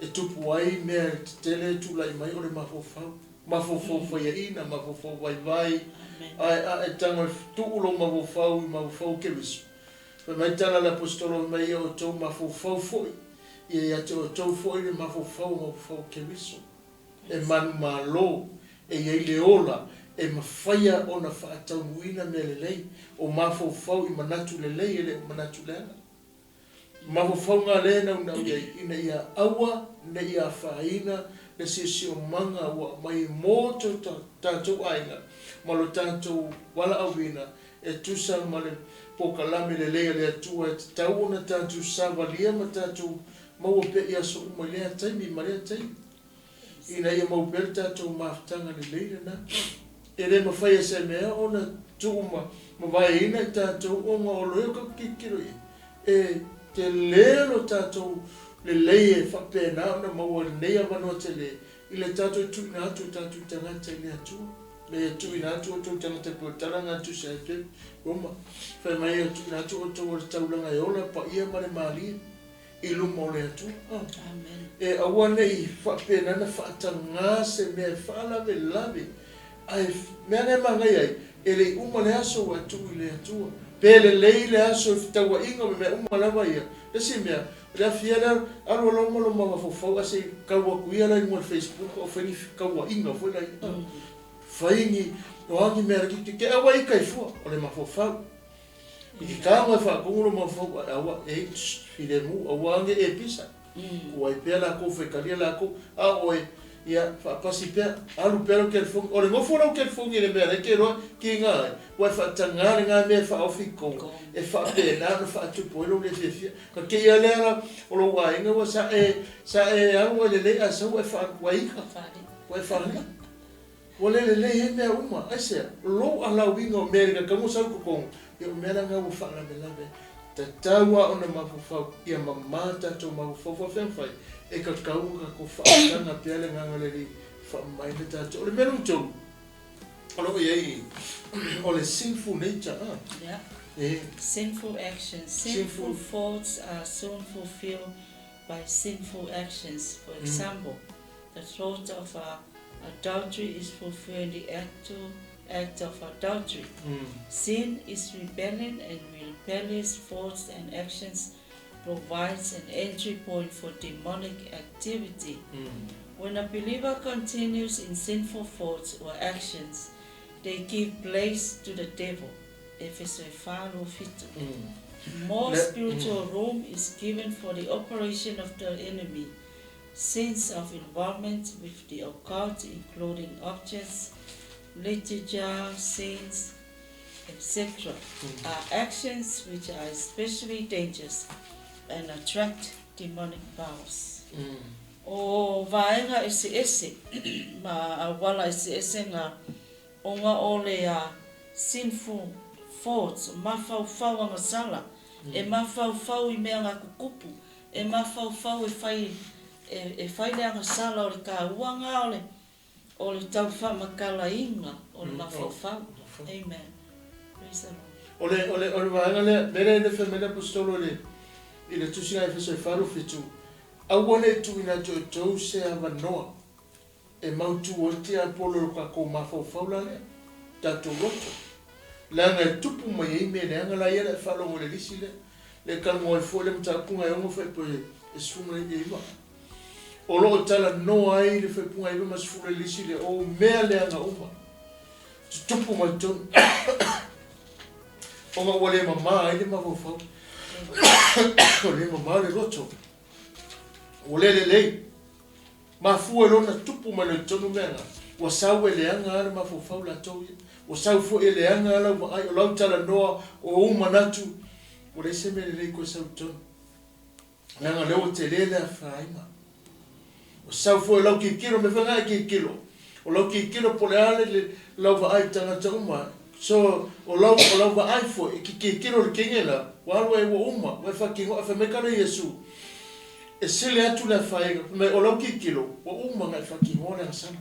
e tupu ai mea tetele e tulai mai o le mafaufau. Mafaufau faiaina, mafaufau vaivai, ae a e tago e tuu lou mafaufau i mafaufau o Keriso. Fai mai tala a le Aposetolo fai mai ia outou mafaufau foi, ia ia te outou foi le mafaufau o mafaufau o Keriso. E manumalo, e i ai le ola e mafaia ona faataunuuina mea lelei, o mafaufau i manatu lelei e le o manatu leaga. Mafaufauga lea e naunau i ai ina ia aua ne i afaina le siosiomaga ua aumai mo to tatou aiga ma lo tatou valaauina e tusa ma le polokalame lelei a le Atua e tatau ona tatou savalia ma tatou maua pea i aso uma i lea taimi ma lea taimi. Ina ia mau pea le tatou mafutaga lelei lena. E le mafai e se mea ona tuu ma vaeina i tatou ona o loea tatou tilotilo i ai. E tele lo tatou lelei e faapena ona maua i lenei avanoa tele i le tatou tuuina atu o tatou tagata i le Atua. Me ia tuuina atu outou tagata e pei o le tala na tusi ai pe Roma. Fai mai ia tuuina atu outou o le taulaga e ola, paia ma le malie. i luma o le Atua. Amen. E aua ne i faapena na faatagā se mea e faalavelave, ae mea na e manaia ai, e le i uma le aso ua e tuu i le Atua. Pe lelei le aso i fetauaiga ma mea uma lava ia. Le isi mea, o le afi lea, alu aloa ma lou mafaufau ae se i kau atu ia la i luga o le Facebook o fai ni fetauaiga foi la ia. Fai ni, o a ni mea laitiiti, te aua ita i fua, o le mafaufau. I te taonga e faatonu lo mafaufau ae aua e filemu aua ane e pisa. Ku ai pea lakou faitalia lakou a o oe ia faapasi pea alu pea lau telefoni o le nofo o lau telefoni i le mea lea e te iloa kiga ai ua e faataga lena mea e faaofi i totonu e faapena ona faatupu ai lou le fiafia. Na te i a lea la o lou aiga ua sa e sa e alu ai lelei ae sau ua e faa ua e ika ua e faalii. Ua le lelei ai mea uma. Aisea? Lou alauiga o mea i le kakauga sau i totonu, ia o mea la na ua faalavelave ai. Tatau lava ona mafaufau, ia mamā tatou mafaufau faafeagafai, e kakau ona tatou faataga pea le agaga o le Alii e faamamaina tatou. O le mea lona tolu, o lo o i ai i, o le sinful nature, a? Yeah. E. Sinful actions. Sinful thoughts are soon fulfilled by sinful actions. For example, the thought of a adultery is fulfilled in the actual act of adultery. Sin is rebellion, and rebellious thoughts and actions provides an entry point for demonic activity. When a believer continues in sinful thoughts or actions, they give place to the devil. Efeso e 4 7. More spiritual room is given for the operation of the enemy. Sins of involvement with the occult, including objects, literature, sins, etc., are actions which are especially dangerous and attract demonic powers. O vaega eseese ma auala eseese nga ona o le a sinful thoughts, mafaufau agasala, e mafaufau i mea nga kukupu, e mafaufau e fai e fai le agasala o le taua nga o le o le tau faamatalaina o le mafaufau. Amen. Praise the Lord. O le, o le, o le vaega lea, mea lea e fai mai le Aposetolo i le, i le Tusi a Efeso e 4:7, Aua ne i tuuina atu e outou se avanoa e mautu ai tiapolo i lo tatou mafaufau la lea, tatou loto, leaga e tupu mai ai mea leaga la ia le a faalogo i le lisi lea, le talanoa ai foi le mataupu na e ono faaipo e 19. O lo o talanoa ai le faaipuga 9 ma 10 i le lisi lea, o mea leaga uma, tutupu mai totonu, ona ua le mama ai le mafaufau, ua le mama le loto, ua le lelei. Mafua i lona tupu mai loa i totonu mea na, ua sau e leaga lava le mafaufau latou ia, ua sau foi e leaga lava lau vaai, o lau talanoa, o ou manatu, ua leai se mea lelei koe sau i totonu. Leaga o lea ua tele le afaina. Ua sau foi o lau tilotilo, mea foi na e tilotilo, o lau tilotilo po o le a le lau vaai i tagata uma, so o lau, o lau vaai foi e te tilotilo i le teine la, ua alu ai ua uma, ua e faatinoa, fai mai tala Iesu, e sili atu le afaina, fai mai o lau tilotilo, ua uma ona e faatinoa le agasala.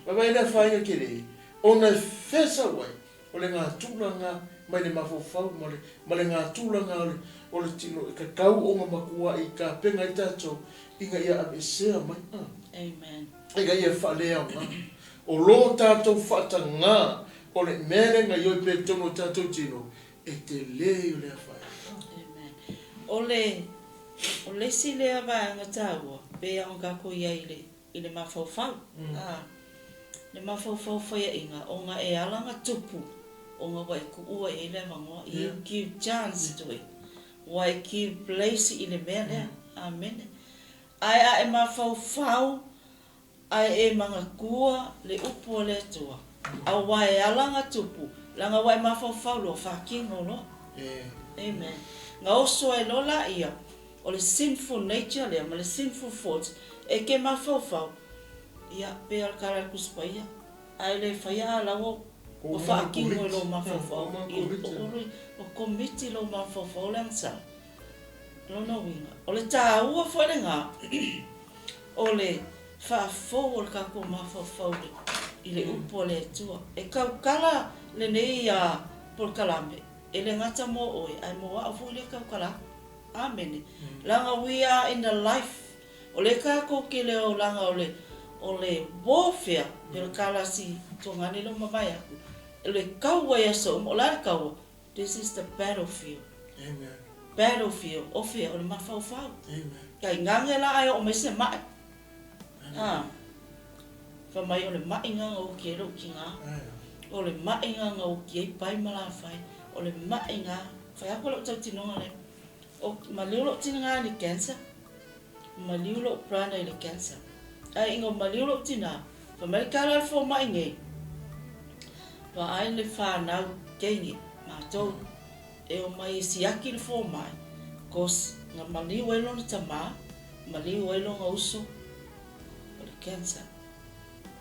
Vaavaai le afaina tele, ona e fesau ai, O le gatulaga mai le mafaufau ma le, ma le gatulaga o le, o le tino e tatau ona matuai tapena ai tatou ina ia aveesea mai, a. Amen. Ina ia faaleaoga. O lo tatou faatagā o le mea lea na ioi pea i totonu o tatou tino, e tele ia o le afaina. Amen. O le, o le isi lea vaega taua, pei lava ona tatou i ai i le i le mafaufau, a, le mafaufau faiaʻiga, ona e ala ona tupu, ona ua e kuʻua i ai le avanoa, you give chance to it, ua e give place i le mea lea, amene. Ae a e mafaufau ae e manatua le upu a le Atua, aua e ala ona tupu, leaga ua e mafaufau loa, faatino loa. Amen. Na oso ai loa laia. O le sinful nature lea ma le sinful thoughts e te mafaufau, ia, pei o le tala a le Tusi Paia, a e le faia a laua ua faatino i lou mafaufau, ua commit i lou mafaufau le agasala. O lona uiga, o le taua foi lena o le faafou o le tatou mafaufau i le upu a le Atua. E tautala lenei polokalame, e le gata mo oe, ae mo au foi lea e tautala atu. Amene. Leaga we are in a life, o lea tatou te le olaga o le, o le warfare, pei o le kalasi tuagane lea ua mavae atu, o le kaua i aso uma, o le a le kaua? This is the battlefield. Amen. Battlefield, o fea? O le mafaufau. Amen. Tainane la ae oo mai se ma'i. A, fai mai o le ma'i na na oki ai lou tina. O le ma'i na na oki ai Pai ma Lafai. O le ma'i na, fai atu lou tautinoga lea. O, maliu lou tina i le cancer, maliu lou brother i le cancer. Ae ina ua maliu lou tina, fai mai le tala a le fomai nei, vaai le fanau teine, matou, e omai e siaki le fomai, cause na maliu ai lona tama, maliu ai lona uso, o le cancer.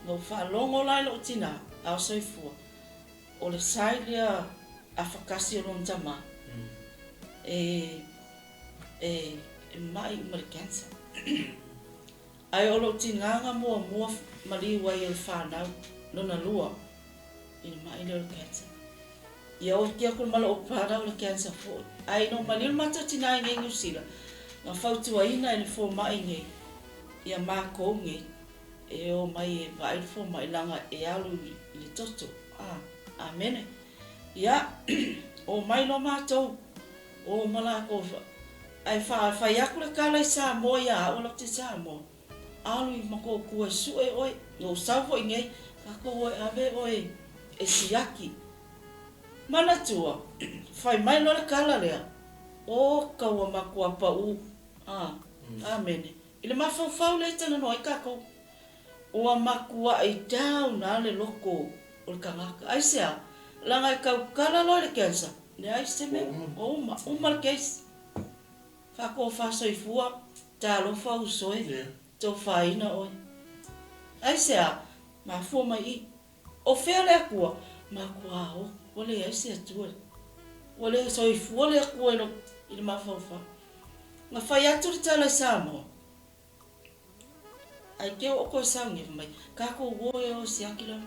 Na ou faalogo la i lou tina, a o soifua, O le sai lea afakasi o lona tama e e maʻi uma i le cancer. Ae o lou tinaga muamua maliu ai o le fanau lona lua i le maʻi lea o le cancer. Ia oti atu ma lou brother o le cancer foi. Ae ina ua maliu le matou tina i nei Niu Sila, na fautuaina e le fomai nei ia makou nei E o mai e vaai le fomai leaga e alu i le toto. A, amene. Ia, o mai loa matou, o ma lakou, ae fa, fai atu le tala i Samoa ia au a latou i Samoa, alu i Motootua e sue oe, na ou sau foi nei, tatou o e ave oe e siaki. Manatua, fai mai loa le tala lea, oka ua matua pau, a, amene. I le mafaufau lea e talanoa ai tatou, ua matuai down lava le loto o le tagata. Aisea? Leaga e tautala loa i le cancer, leai se mea, ua uma, uma le case. Faatofa soifua. Talofa uso e, tofaina oe. Aisea? Mafua mai i. O fea le Atua? Matua o, ua leai se Atua. Ua le soifua le Atua i le mafaufau. Na fai atu le tala i Samoa, Ai ke oo koe sauni fai mai, Kakou o e o siaki lalo.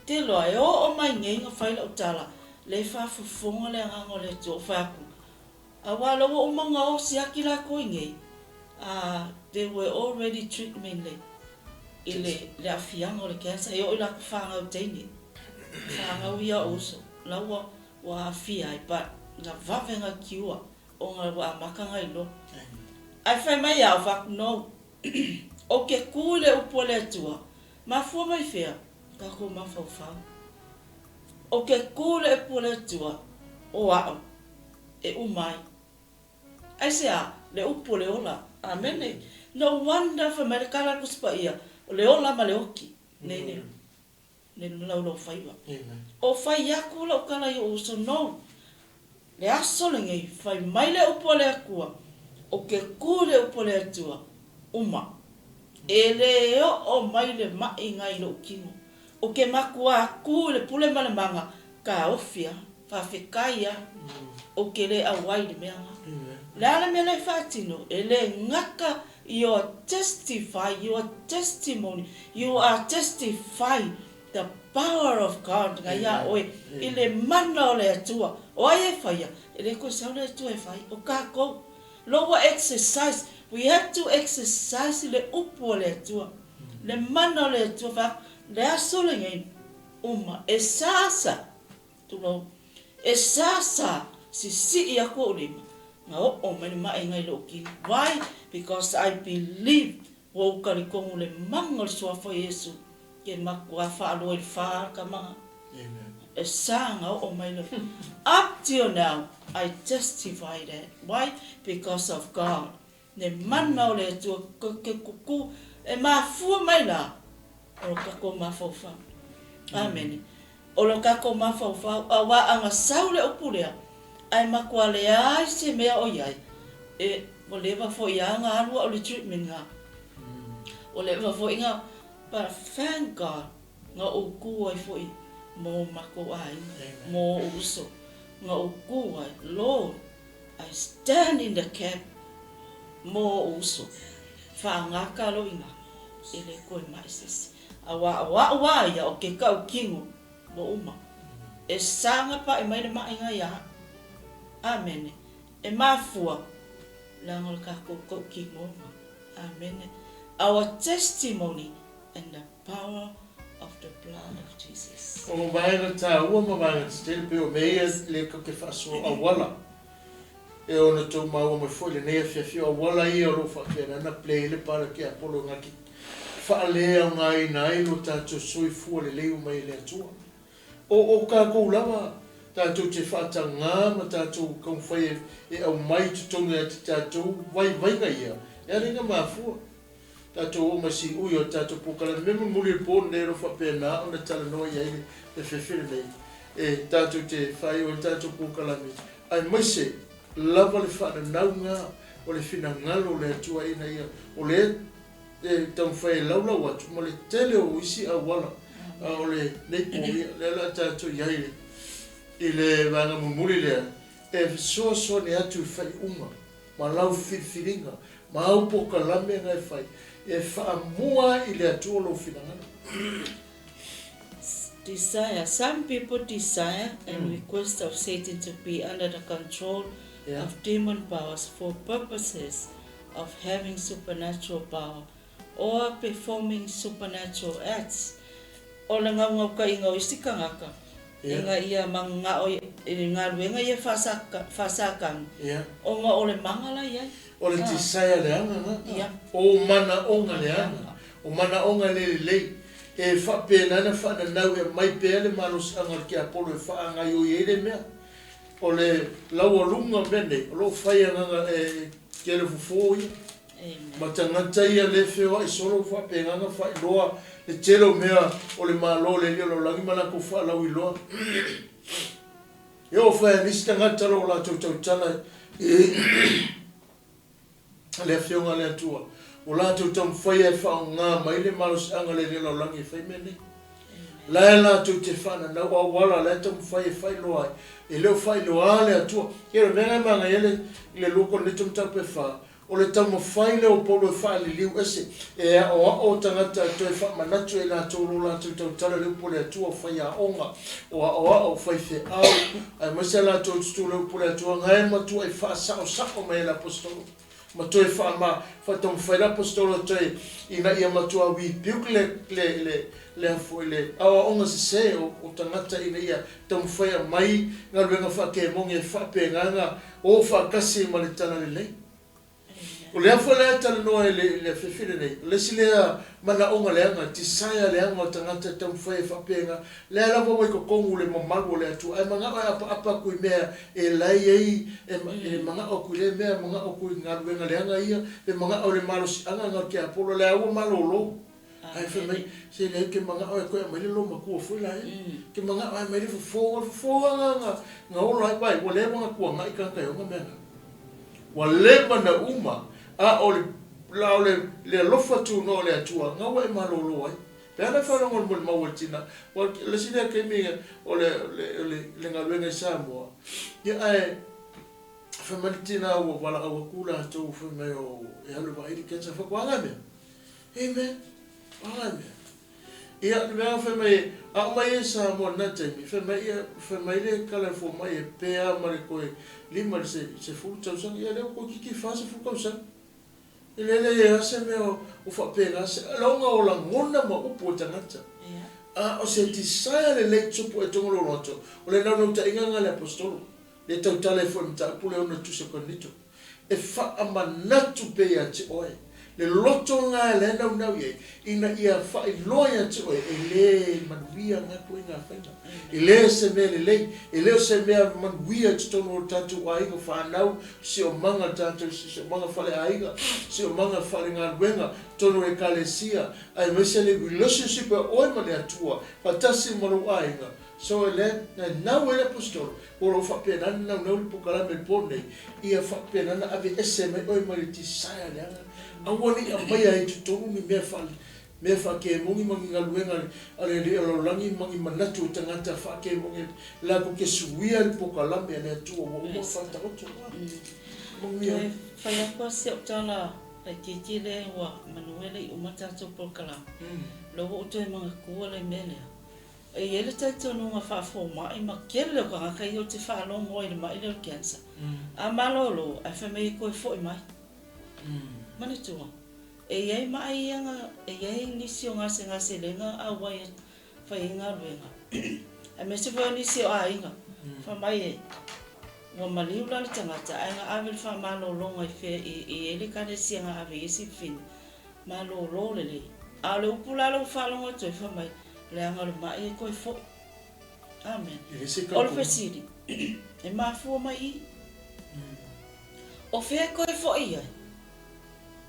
Te loa e oo mai nei na fai lau tala, le faafofoga le agaga o le Atua o fai atu, Aua la ua uma ona o siaki lakou i nei, a they were already treatment le i le le aafiaga o le cancer e oo i latou fanau teine, fanau ia o uso, la ua ua aafia ai but na vave na cure ona ua amata ona iloa. Ae fai mai au, fai atu, no, ou te ku i le upu a le Atua, mafua mai fea? Tatou mafaufau. Ou te ku i le upu a le Atua, o a'u e uma ai. Aisea? Le upu o le ola. Amene. No wonder fai mai le tala a le Tusi Paia, o le ola ma le oti. Nei le le laulaufaiva. O fai atu lau tala i ou uso, no. Le aso lenei, fai mai le upu a le Atua, ou te ku i le upu a le Atua, uma. E le oo mai le maʻi i lou tino. Ou te matua ku i le pule ma le maga, taofi lava, faafetai lava, ou te le auai i le mea lena. O le a le mea la e faatino? E le gata you are testify, your testimony, you are testify the power of God na iā oe i le mana o le Atua. O ai e faia? E le toe sau le Atua e fai, o kākou. Lower exercise, we have to exercise le upu a le Atua, le mana o le Atua, fai atu, le aso lenei, uma, e sa sa, tulou, e sa sa sisii atu ou lima, na oo mai le maʻiga i lou kino. Why? Because I believe ua ou talitonu le mana o le Suafa o Iesu ke matua faalua i le fa ka maga. E sa na oo mai le Up till now, I testify that. Why? Because of God. Le mana o le Atua ke kuku e mafua mai la o lo tatou mafaufau. Amene. O lo tatou mafaufau, auā ana sau le upu lea, ae matua leai se mea o i ai, e, ua leva foi a na alu a'u i le treatment na. Ua leva foi na, but thank God, na ou ku ai foi mo matou aiga, mo o'u uso, na ou ku ai, Lord, I stand in the gap mo o'u uso, faagata loʻu ina, e le koe maʻi se isi. Auā o a'u a ia o ke kau kino ua uma. E saga paʻi mai le maʻiga iā a'u. Amene. E mafua, leaga o le kakou kau kino ma. Amene. Our testimony and the power of the blood of Jesus. O vaega tāua ma vaega tetele pei o mea ia le ka ke faasoa auala e ona tou maua mai foi lenei afiafi o auala ia o loo faapena na play le pala ke Apollo nga ke faaleaogaina ai lo tatou soifua lelei ua mai e le Atua. O o kakou lava tatou te faatagā ma tatou taumafai e aumai i totonu ia te tatou vaivaiga ia e ala i na mafua. Tatou oo mai siui o le tatou polokalame me mulimuli o le po lenei o lo o faapena ona talanoa i ai le fefe lenei e tatou te faaiu ai le tatou polokalame aemaise lava le faananauga o le finagalo o le Atua ina ia o lea e taumafai e laulau atu ma le tele o isi auala a o lenei po ia lea o le a tatou i ai i le vaega mulimuli lea e fesoasoani atu i faaiuga ma lau filifiliga ma au polokalame na e fai, e faamua i le Atua lou finagalo. Desire, Some people desire and request of Satan to be under the control of demon powers for purposes of having supernatural power or performing supernatural acts. O le gaugaukaʻiga o isi tagata, ina ia mananao i galuega ia faasakani, ona o le maga la i ai. O le desire leaga na. O manaoga leaga. O manaoga le lelei. E faapena ona faananau e aumai pea le malosiaga o le tiapolo e faagaioi ai le mea. O le laualuga o mea nei, o lo o fai agaga e tele fofo ia. Ma tagata ia le feoai solo ua faapena ona faailoa le tele o mea o le Malo o le Alii o Lalolagi ma latou faalauiloa. E oo fai a nisi tagata lo latou tautala i. Le Afioga a le Atua, ua latou taumafaia e faaaoga mai le malosiaga le le lalolagi e fai mea nei. La e latou te faananau o auala la e taumafai e faailoa ai, e le o faailoa le Atua. Ia o le mea lena e manaia le i le 2 Korinito mataupu e 4, o le taumafai lea o Paulo e faaliliu ese, e aoao tagata e toe faamanatu e i latou lo latou tautala i le upu a le Atua, o faiaoga, o aoao, o faifeau, aemaise a latou tutu i le upu a le Atua, na e matuai faasaosao mai e le Aposetolo. Ma toe faama, faataumafai le Aposetolo e toe, ina ia matua rebuke le, le, le, le a foi, le aoaoga sese o, o tagata ina ia taumafai e aumai galuega faakemogi e faapena na o faatasi ma le Talalelei. O lea foi la e talanoa i le, i le afiafi lenei, o le isi lea manaoga leaga, desire leaga o tagata e taumafai e faapena, lea lava ua i totonu le mamalu o le Atua, ae manao e apaapa atu i mea e la e i ai, e, e manao atu i lea mea, manao atu i galuega leaga ia, pe manao i le malosiaga na o le tiapolo, lea ua malolo. Ae fai mai, se leai ou te manao e toe aumai le loomatua foi la ea. Ou te manao e aumai le fofo, o le fofo lava na, na ola ai, vaai, ua leva ona tuanai tagata e ona mea na. Ua leva ona uma, a o le, la o le, le alofa tunoa o le Atua, na ua e malolo ai. Pe ana faalogo i le molimau a le tina, aua o le isi lea taimi o le, o le, le galuega i Samoa, ia ae fai mai le tina ua valaau atu latou fai mai o, e alu e vaai le cancer, fai atu, a na mea? Amen. A mea. Ia, le mea fai mai, a o mai e Samoa i lena taimi, fai mai, ia, fai mai le tala a le fomai e pe a ma le toe 5 i le 10 tausaga, ia lea ua toeitiiti 40 tausaga. E le leai lava se mea o faapena se loga o lagona ma upu o tagata. A o se desire lelei tupu e tonu lou loto, o le naunautaiga lena a le Aposetolo, le tautala ai foi i le mataupu lea ona tusi a Korinito. E faamanatu pea ia te oe le loto lena lea e naunau i ai, ina ia faailoa ia te oe e le manuia na ituaiga faiga. E le se mea lelei, e le o se mea manuia i totonu o le tatou aiga fanau, siomaga tatou siomaga faleaiga, siomaga falegaluega, totonu o le Ekalesia, aemaise le relationship a oe ma le Atua faatasi ma lou aiga. So e le naunau ai le Aposetolo, o lo o faapena ona naunau le polokalame i le po nei, ia faapena ona aveese mai oe mai le desire leaga, aua ne i aumaia ai i totonu ni mea faa, mea faakemoni ma ni galuega a le alii o lalolagi ma ni manatu o tagata faakemoni latou te suia le polokalame a le Atua ua uma ona faataoto. Manuia. Toe fai atu lava si au tala laitiiti lea ua manu e le i uma tatou polokalame. Lea ua ou toe manatua le mea lea. E i ai le talitonuga faafomai ma tele o tagata ia ou te faalogo ai i le ma'i lea o le cancer. A malolo, ae fai mai e toe foi mai. Manatua, e i ai ma'i ia na, e i ai nisi o gasegaselega auai e fai ai galuega, aemaise foi o nisi o aiga, fai mai e, ua maliu la le tagata ae na ave le faamalologa i fea i ai le ekalesia na ave i ai sifini. Malolo lelei. A o le upu la lea ua faalogo atu ai, fai mai, leaga o le ma'i e toe foi. Amen. O le fesili, e mafua mai i? O fea e toe foi ai?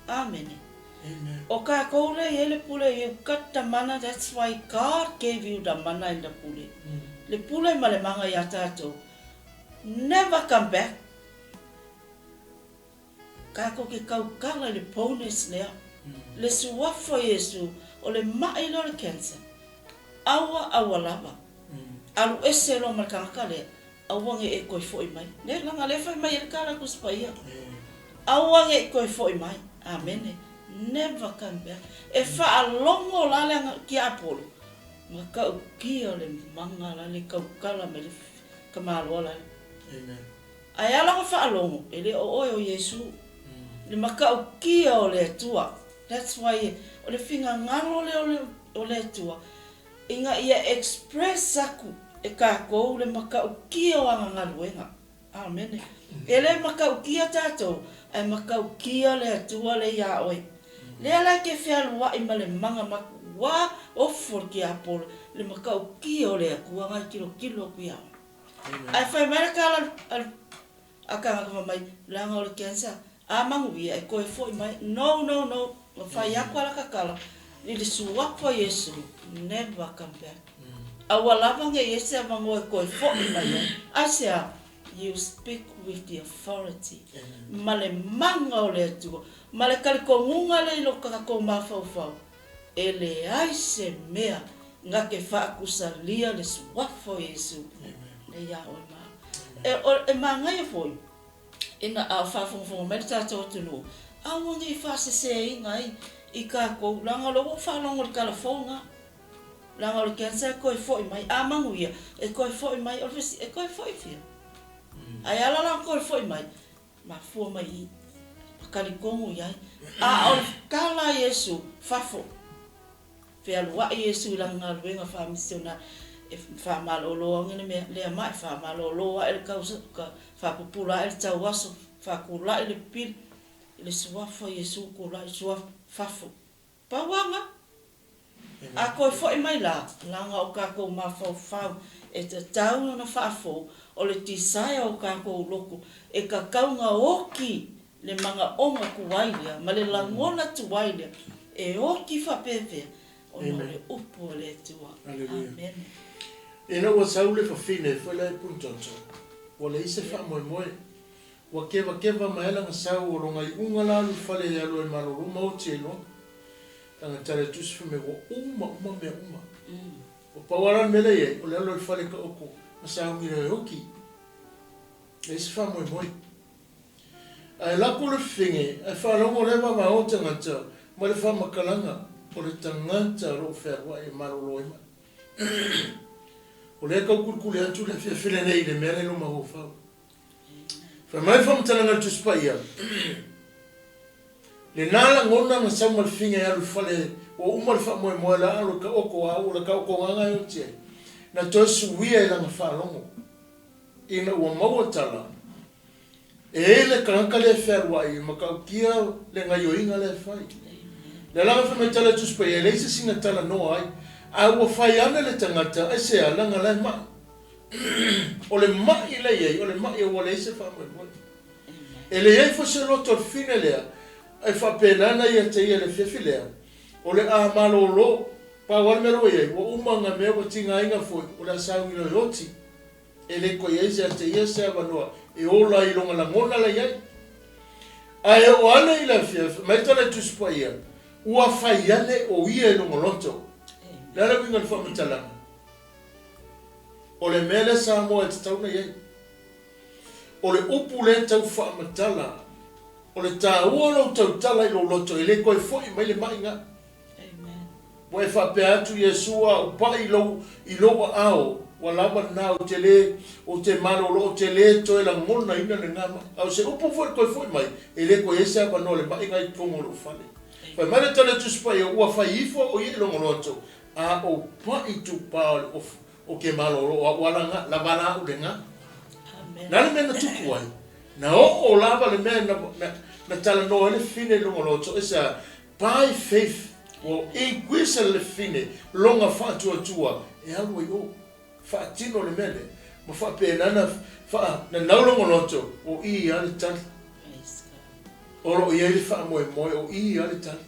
Amene. O kākou lea i ai le pule, you got the mana, that's why God gave you the mana and the pule. Le pule ma le maga iā tātou. Never come back. Kākou ke kaukala i le bonus lea. Le suafa o Iesu, o le maʻi lea o le cancer. Aua, aua lava. Alu ese loa ma le tagata lea, aua ne i e toe foi mai. Le leaga lea fai mai ai le tala a Tusi Paia. Aua ne i toe foi mai. Amene. Never come back. E faalogo la le tiapolo, matautia le maga la le kaukala mai le tamaloa la. Amen. Ae ala ona faalogo, e le o oe o Iesu. Le matautia o le Atua. That's why o le finagalo lea o le Atua, ina ia express aku e tatou le matautia o ana galuega. Amene. E le matautia tatou, ae matautia le Atua lea ia oe. Lea la e te fealuai ma le maga matua ofo o le tiapolo, le matautia o le Atua na e tilotilo atu ia oe. Ae fai mai le tala a tagata fai mai, leaga o le cancer, a manuia e toe foi mai. No, no, no, na fai atu a lata tala, i le suafa o Iesu, never come back. Aua lava ne i ese avanoa e toe foi mai ai. Aisea? You speak with the authority ma le mana o le Atua, ma le talitonuga lea i lo tatou mafaufau, e leai se mea na te faatusalia le Suafa o Iesu lea ia oe ma au. E manaia foi ina a o faafogafoga mai le tatou atunuu, aua ne i faaseseina ai i tatou, leaga o lea ua ou faalogo i le tala fou lena. Leaga o le cancer e toe foi mai, a manuia, e toe foi mai, o le fesili, e toe foi fia? Ae ala la ona toe foi mai, mafua mai i i, talitonu i ai. A o le tala a Iesu, fafo. Fealuai Iesu i lana galuega faamisionari, e faamalolo ane le mea lea mai, faamalolo ae le tausaga, faapupula ae le tauaso, faatulai le pili, i le suafa o Iesu tulai, suafa, fafo. Pau lava na. A toe foi mai la, leaga o tatou mafaufau e tatau ona faafou, o le desire o tatou loto, e tatau ona oti le manaoga tuai lea ma le lagona tuai lea, e oti faapefea ona o le upu a le Atua. Amene. Ina ua sau le fafine foi la e Puntoto, ua leai se faamoemoe. Ua kevakeva mai lana sau o lona iuga la alu i fale e alu ai malolo ma oti ai loa. Lana tala i tusi fai mai ua uma uma mea uma. Ua pau lava la le mea la i ai o le alu ai fale ka oko ma sauni loa e oki. Leai se faamoemoe. Ae lako le fefege ae faalogo lea vavao tagata ma le faamatalaga o le tagata o lo o fealuai e malolo ai mai. O lea e tau kulikuli atu le afiafi lenei i le mea lea i lou mafaufau. Fai mai le faamatalaga a le Tusi Paia, Lena lagona na sau ma le figa e alu i fale, ua uma le faamoemoe o le a alu e taoto, a ua le taotogaga e oti ai, na toe suia i lana faalogo, ina ua maua tala, e i ai le tagata lea e fealuai e matautia le gaioiga lea e fai. Le alaga fai mai tala a le Tusi Paia, e leai se isi na talanoa ai, a ua fai ane le tagata, aisea, leaga la e mai. O le ma'i la i ai, o le ma'i ua leai se faamoemoe. E leai foi se loto o le fine lea e faapena ona ia te ia i le afiafi lea, o le a malolo, pau lava le mea la ua i ai, ua uma na mea ua tigaina foi, o le a sauni loa e oti. E le toe i ai ia te ia se avanoa e ola ai i lona lagona la i ai. Ae oo ane i le afiafi, mai tala i Tusi Paia, ua fai ane o ia i lona loto. O le a le uiga o le faamatalaga? O le mea lea Samoa e tatau ona i ai. O le upu lea e tau faamatala, o le taua o lou tautala i lou loto e le toe foi mai le mai ga. Ua e faapea atu Iesu a ou pai i lou, i lou aao, ua lava lena, ou te le, ou te malolo, ou te le toe lagonaina lena mai. A o se upu foi e toe foi mai, e le toe i ai se avanoa o le mai ga i totonu o lou fale. Fai mai le tala i Tusi Paia, ua fai ifo o ia i lona loto, A o paʻi tupā o le ofu o ke malolo o aʻu ala ga, lava la aʻu le ga. Na le mea na tupu ai, na oo lava le mea na, na, na talanoa ai le fine i luga o loto, it's a by faith, ua increase le fine lona faatuatua e alu ai o, faatino le mea lea, ma faapena na faa, nanau lona loto, o i a le tali. O lo o i ai le faamoemoe, o i a le tali.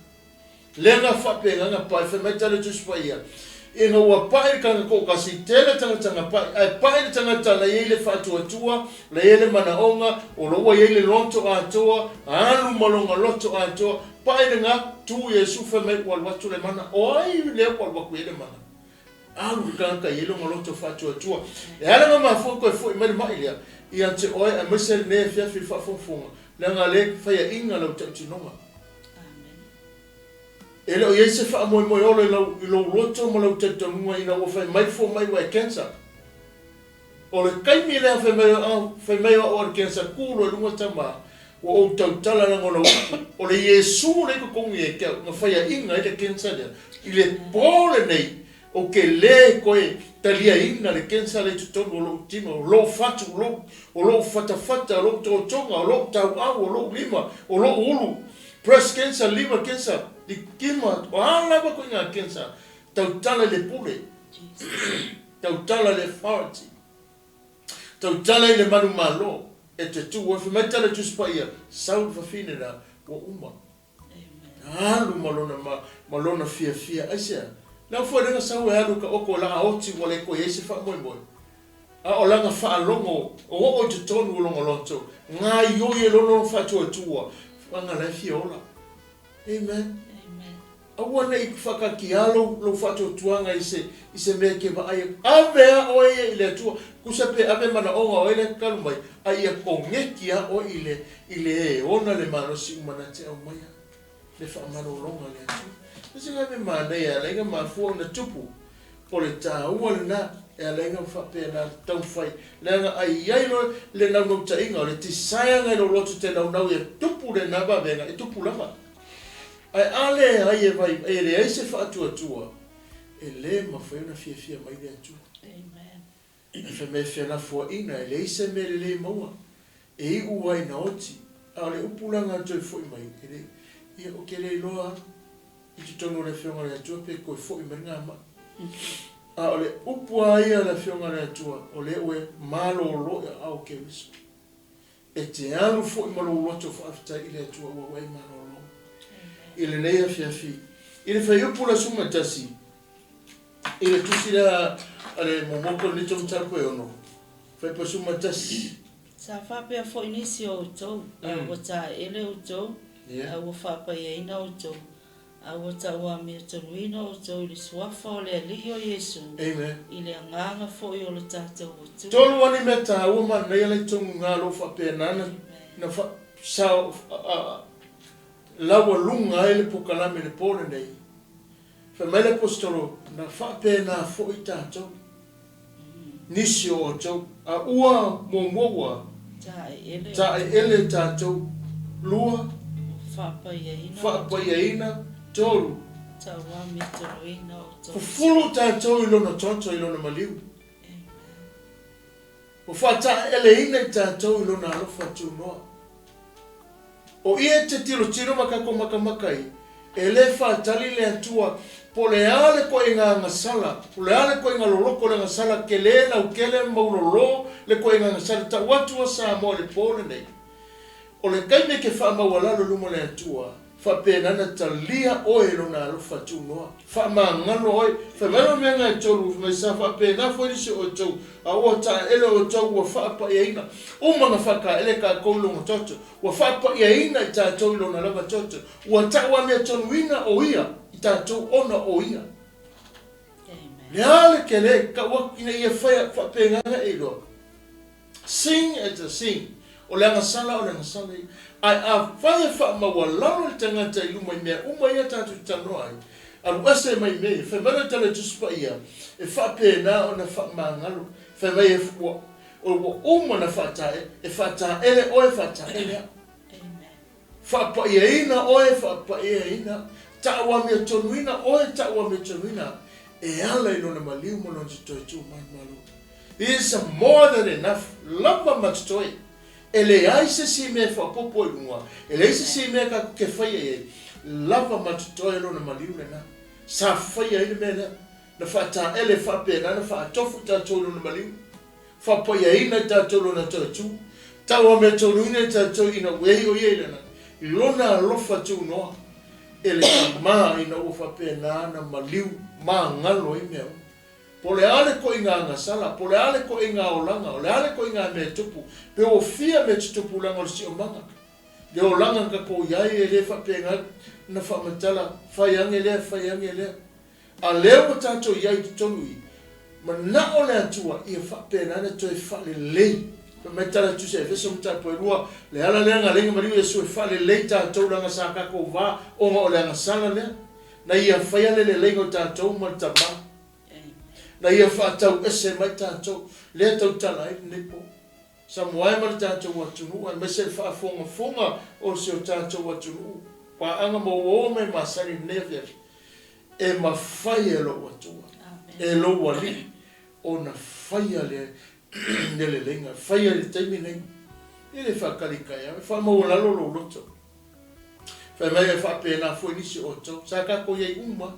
Lea na faapena na paʻi, fai mai tala Tusi Paia, ina ua paʻi le tagata toʻatasi, tele tagata na paʻi, ae paʻi le tagata la i ai le faatuatua, la i ai le manaoga, o lo ua i ai le loto atoa, alu ma lona loto atoa, paʻi lena, tu Iesu fai mai ua alu atu le mana, o ai lea ua alu atu i ai le mana? Alu le tagata i ai lona loto faatuatua. E ala ona mafua toe foi mai le maʻi lea ia te oe aemaise lenei afiafi i le faafogafoga, leaga le faiaʻiga lau tautinoga. E le o i ai se faamoemoe ola i lau, i lou loto ma lau talitonuga ina ua fai mai fua mai ua e cancer. O le taimi lea fai mai au, fai mai au o le cancer, tu loa i luga tama, ua ou tautala leaga o lau upu, o le Iesu lea i totonu ia te au, na faiaina ai le cancer lea. I le po lenei, Ou te le toe taliaina le cancer lea i totonu o lou tino, o lou fatu, o lou, o lou fatafata, o lou totoga, o lou tauau, o lou lima, o lou ulu. Breast cancer, liver cancer, likima, o a lava koe ngā cancer, tautala i le pule, tautala i le authority, tautala i le manumalo, e te tū ai. Fai mai tala i Tusi Paia, sau le fafine la, ua uma. Alu ma lona ma, ma lona fiafia. Aisea? Leaga foi lea na sau e alu i ka oko o laa oti ua le toe i ai se faamoemoe. A o lana faalogo o oo i totonu o lona loto, gaioi e lona faatuatua, leaga la e fia ola. Amen. Aua ne i faakaatia lou, lou faatuatuaga i se, i se mea e te vaai atu. Ave a oe ia i le Atua. Tusa pe ave manaoga o ai lea e tatalo mai, a ia koneti a oe i le, i le e ona le malosi uma na te aumaia le faamalologa a le Atua. O se mea manaia e ala ai ona mafua ona tupu. O le taua lena e ala ai ona faapena le taumafai, leaga a i ai loa le naunautaiga, o le desire i lou loto e te naunau ia tupu lena vavega, e tupu lava. Ae a leai e vai, e leai se faatuatua, e le mafai ona fiafia mai le Atua. E fai mai e felafoaiga, e leai se mea lelei e maua, e iu ai ina oti. A o le upu la na toe foi mai, e le, ia, ou te le iloa i totonu o le Afioga a le Atua pe toe foi mai le gamai. A o le upu lava ia a le Afioga a le Atua, o lea ua malolo i aao o Keriso. E te alu foi ma lou loto faafetai i le Atua ua ua e malolo i lenei afiafi. I le fuaiupu le 11, i le tusi lea a le muamua Korinito mataupu e 6, fuaiupu 11. Sa faapea foi nisi o outou, a ua taeele outou, a ua faapaiaina outou, A ua tauamiatonuina outou i le suafa o le Alii o Iesu, i le Agaga foi o lo tatou Atua. Tolu a ni mea taua manaia la i tonu nga lo faapena na na fa sa laualuga ai le pokalame i le po lenei. Fai mai le Aposetolo, na faapena foi tatou, nisi o outou, a ua muamua ua taeele tatou, lua, faapaiaina, tolu, fufulu tatou i lona toto i lona maliu, ua faataeeleina i tatou i lona alofa tunoa. O ia e te tilotilo ma tatou makamaka ai, e le faatali le Atua po o le a le koiga agasala, po o le a le koiga loloko o le agasala tele, lautele, maulolo, le koiga agasala tau atu a Samoa i le po lenei. O le taimi e te faamaualalo i luma o le Atua, faapena ona talia oe i Lona alofa tunoa. Faamagalo oe. Fai mai le mea e tolu, fai mai sa faapena foi nisi o outou, a ua taele outou ua faapaiaina. Uma na faataele tatou i lona toto, ua faapaiaina i tatou i lona lava toto, ua tauamiatonuina o ia i tatou ona o ia. Le a le tele, tau atu ina ia faia faapena na e iloa. Sin is a sin. O le agasala o le agasala ia. Ae afai e faamaualalo le tagata i luma i mea uma ia tatou te talanoa ai, alu ese mai mea ia, fai mai le tala i Tusi Paia, e faapena ona faamagalo, fai mai e, ua, ua uma ona faataele, e faataele oe, faataele au. Faapaiaina oe, faapaiaina au. Tauamiatonuina oe, tauamiatonuina au, e ala i lona maliu ma lona toe tu malumalu. This is more than enough, lava ma totoe. E leai se isi mea e faaopoopo i luga, e leai se isi mea tatou te faia i ai, lava ma totoe lona maliu lena. Sa faia ai le mea lea, na faataele faapena na faatofu i tatou i lona maliu. Faapaiaina i tatou lona toe tu, tauamiatonuina i tatou ina ua i ai o ia i lana, i lona alofa tunoa e le Tama ina ua faapena ona maliu magalo ai mea uma. Po o le a le koiga agasala, po o le a le koiga olaga, o le a le koiga mea e tupu, pe ua fia mea tutupulaga o le siomaga, le olaga na tatou i ai e le faapena ona faamatala, fai ane lea, fai ane lea. A lea ua tatou i ai i totonu i, manao le Atua ia faapena ona toe faalelei. Fai mai tala tusi a Efeso mataupu e lua, le ala lea na alaiga maliu Iesu e faalelei tatou leaga sa tatou va ona o le agasala lea. Na ia faia le leleiga o tatou ma le Tama. Na ia faatau ese mai tatou. Lea tautala ai lenei po. Samoa e ma le tatou atunuu aemaise le faafogafoga o si o tatou atunuu. Paaga ma uo ma e masani i lenei afiafi. E mafai e lou Atua, e lou Alii, ona faia le leleiga, faia i le taimi nei. E le faatali taeao, e faamaualalo lou loto. Fai mai e faapena foi nisi o outou, sa tatou i ai uma,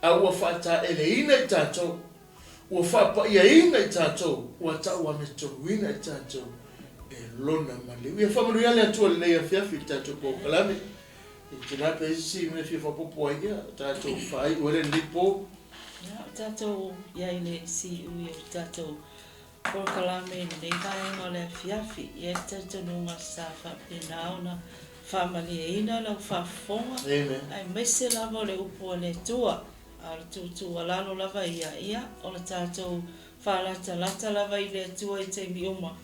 a ua faataeleina i tatou, ua faapaiaina i tatou, ua tauametonuina i tatou e lona maliu. Ia faamanuia le Atua i lenei afiafi i le tatou polokalame. I tina pe isi mea fia faaopoopo ai, ia tatou faaiu ai lenei po. Ia, o tatou i ai i le siui o le tatou. Polokalame i lenei vaega o le afiafi. E i ai le talitonuga sa faapena ona faamalieina lau faafofoga, aemaise lava o le upu a le Atua. A o le tuutuualalo lava ia, ia, o le tatou faalatalata lava i le Atua i taimi uma,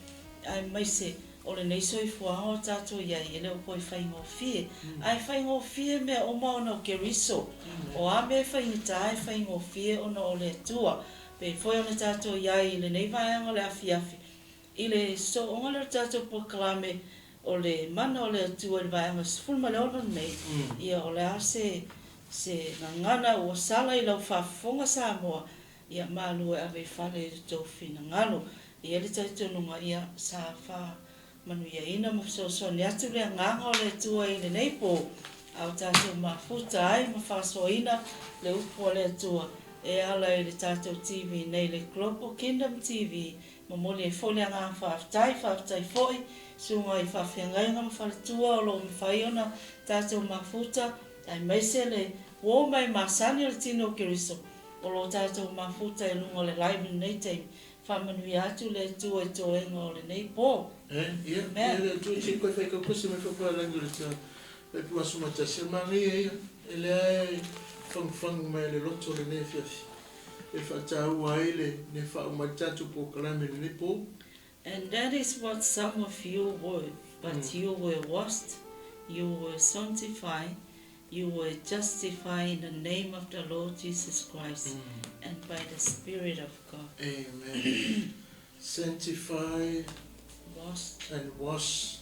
aemaise o lenei soifuaga o tatou i ai, e le o toe faigofie. Ae faigofie mea uma ona o Keriso. O a mea e faigata, e faigofie ona o le Atua. Pei foi ona tatou i ai i lenei vaega o le afiafi, i le sooga lea o le tatou polokalame o le Mana o le Atua i le vaega 16 lenei, ia o le a se se gagana ua sala i lau faafofoga Samoa, ia malu e ave i fale i lo tou finagalo. E i ai le talitonuga, ia sa faamanuiaina ma fesoasoani atu le Agaga o le Atua i lenei po, a o tatou mafuta ai ma faasoaina le upu a le Atua e ala i le tatou TV nei, le Global Kingdom TV. Momoli ai foi le agaga faafetai, faafetai foi susuga i faafeagaiga ma faletua o lo o mafai ona tatou mafuta, aemaise le uo mai masani o le tino o Keriso o lo o tatou mafuta i luga o le live i lenei taimi. Faamanuia atu le Atua i toega o lenei po. Ia, ia le Atua i koe whai kaukosi mai whapalangi o le tia whai puasu matasi. Manaia ia, e lea e fangufangu mai le loto le nei afiafi. E whaatāua ai le ne wha tatou polokalame lenei po. And that is what some of you were, but you were washed, you were sanctified, you were justified in the name of the Lord Jesus Christ and by the Spirit of God. Amen. Sanctify Washed and wash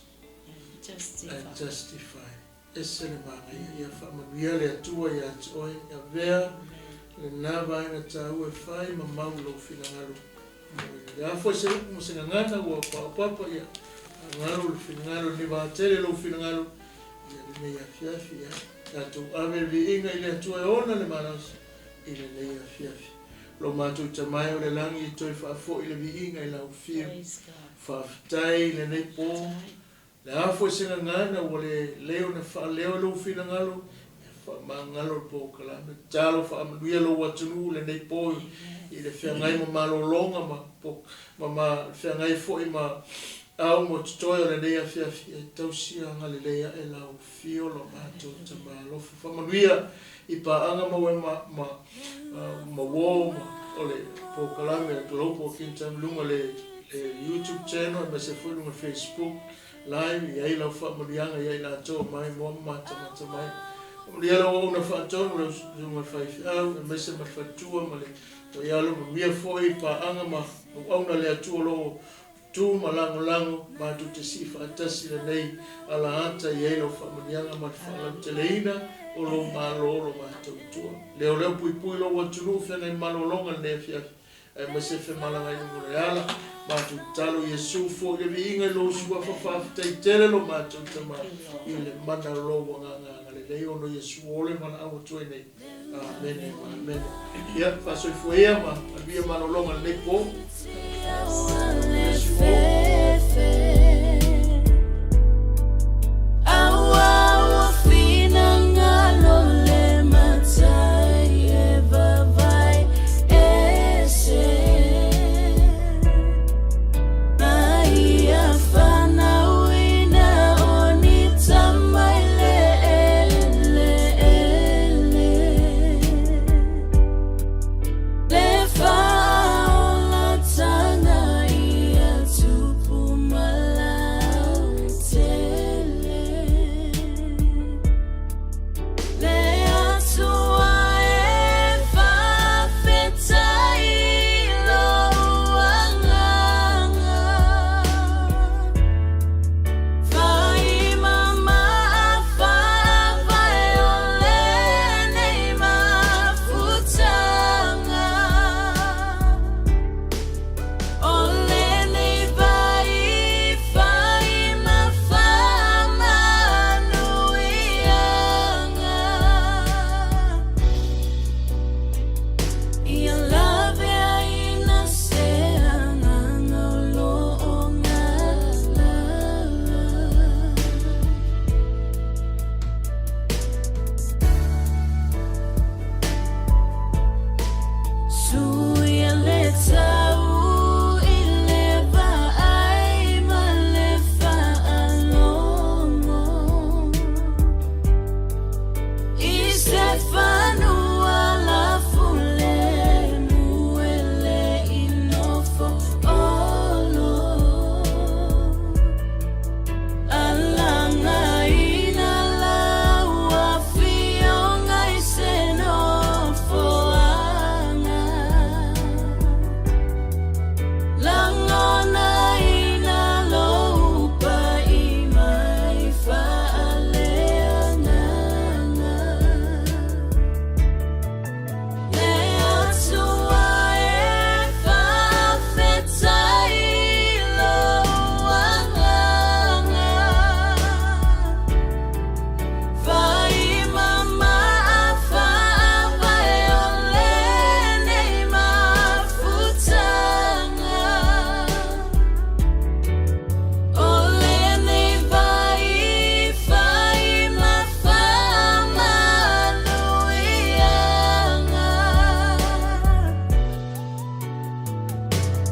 and justified. And justify. E se le manaia, ia whaamanuia le Atua ia te oe, ia vea le nā vaega tāua e whai ma mau lou finagalo. Le a foi se upu ma se gagana ua paopapa ia galo le finagalo ni vaatele lou finagalo ia lenei afiafi ia. Tatou ave le viiga i le Atua e ona le malosi i lenei afiafi. Lo matou Tama e o le lagi e toe faafoi le viiga i lau fiu. Faafetai i lenei po. Le a foi se gagana ua le leo na faaleo lou finagalo, ia faamagalo le polokalame. Tatalo faamanuia lou atunuu lenei po i le feagai ma malologa ma ma ma feagai foi ma ao mo totoe o lenei afiafi. E tausia agalelei ae lau fio lo matou Tama alofa. Faamanuia i paaga maua ma ma ma uo ma o le polokalame a Global Kingdom luga le YouTube channel aemaise foi luga Facebook Live, i ai lau faamanuiaga ia i latou mai moa ma matamata mai. Faamanuia lau auauna faatonu lau susuga i le faifeau aemaise ma le faletua ma le taialo, manuia foi paaga ma auauna a le Atua o lo o tu ma lagolago matou te sii faatasi lenei alaata i ai lau faamanuiaga ma le faalauteleina o lou Malo lo matou Atua. Leoleo puipui lou atunuu feagai ma malologa lenei afiafi aemaise femalagaai i luga o le ala. Matou tatalo Iesu foi le viiga i lou suafa faafetai tele lo matou Tama i le mana o lou agaga agalelei ona Iesu o le valaau atu ai nei. Amene ma amene. Ia, faasoifua ia ma manuia malologa lenei po. Bless you all.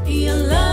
Ia.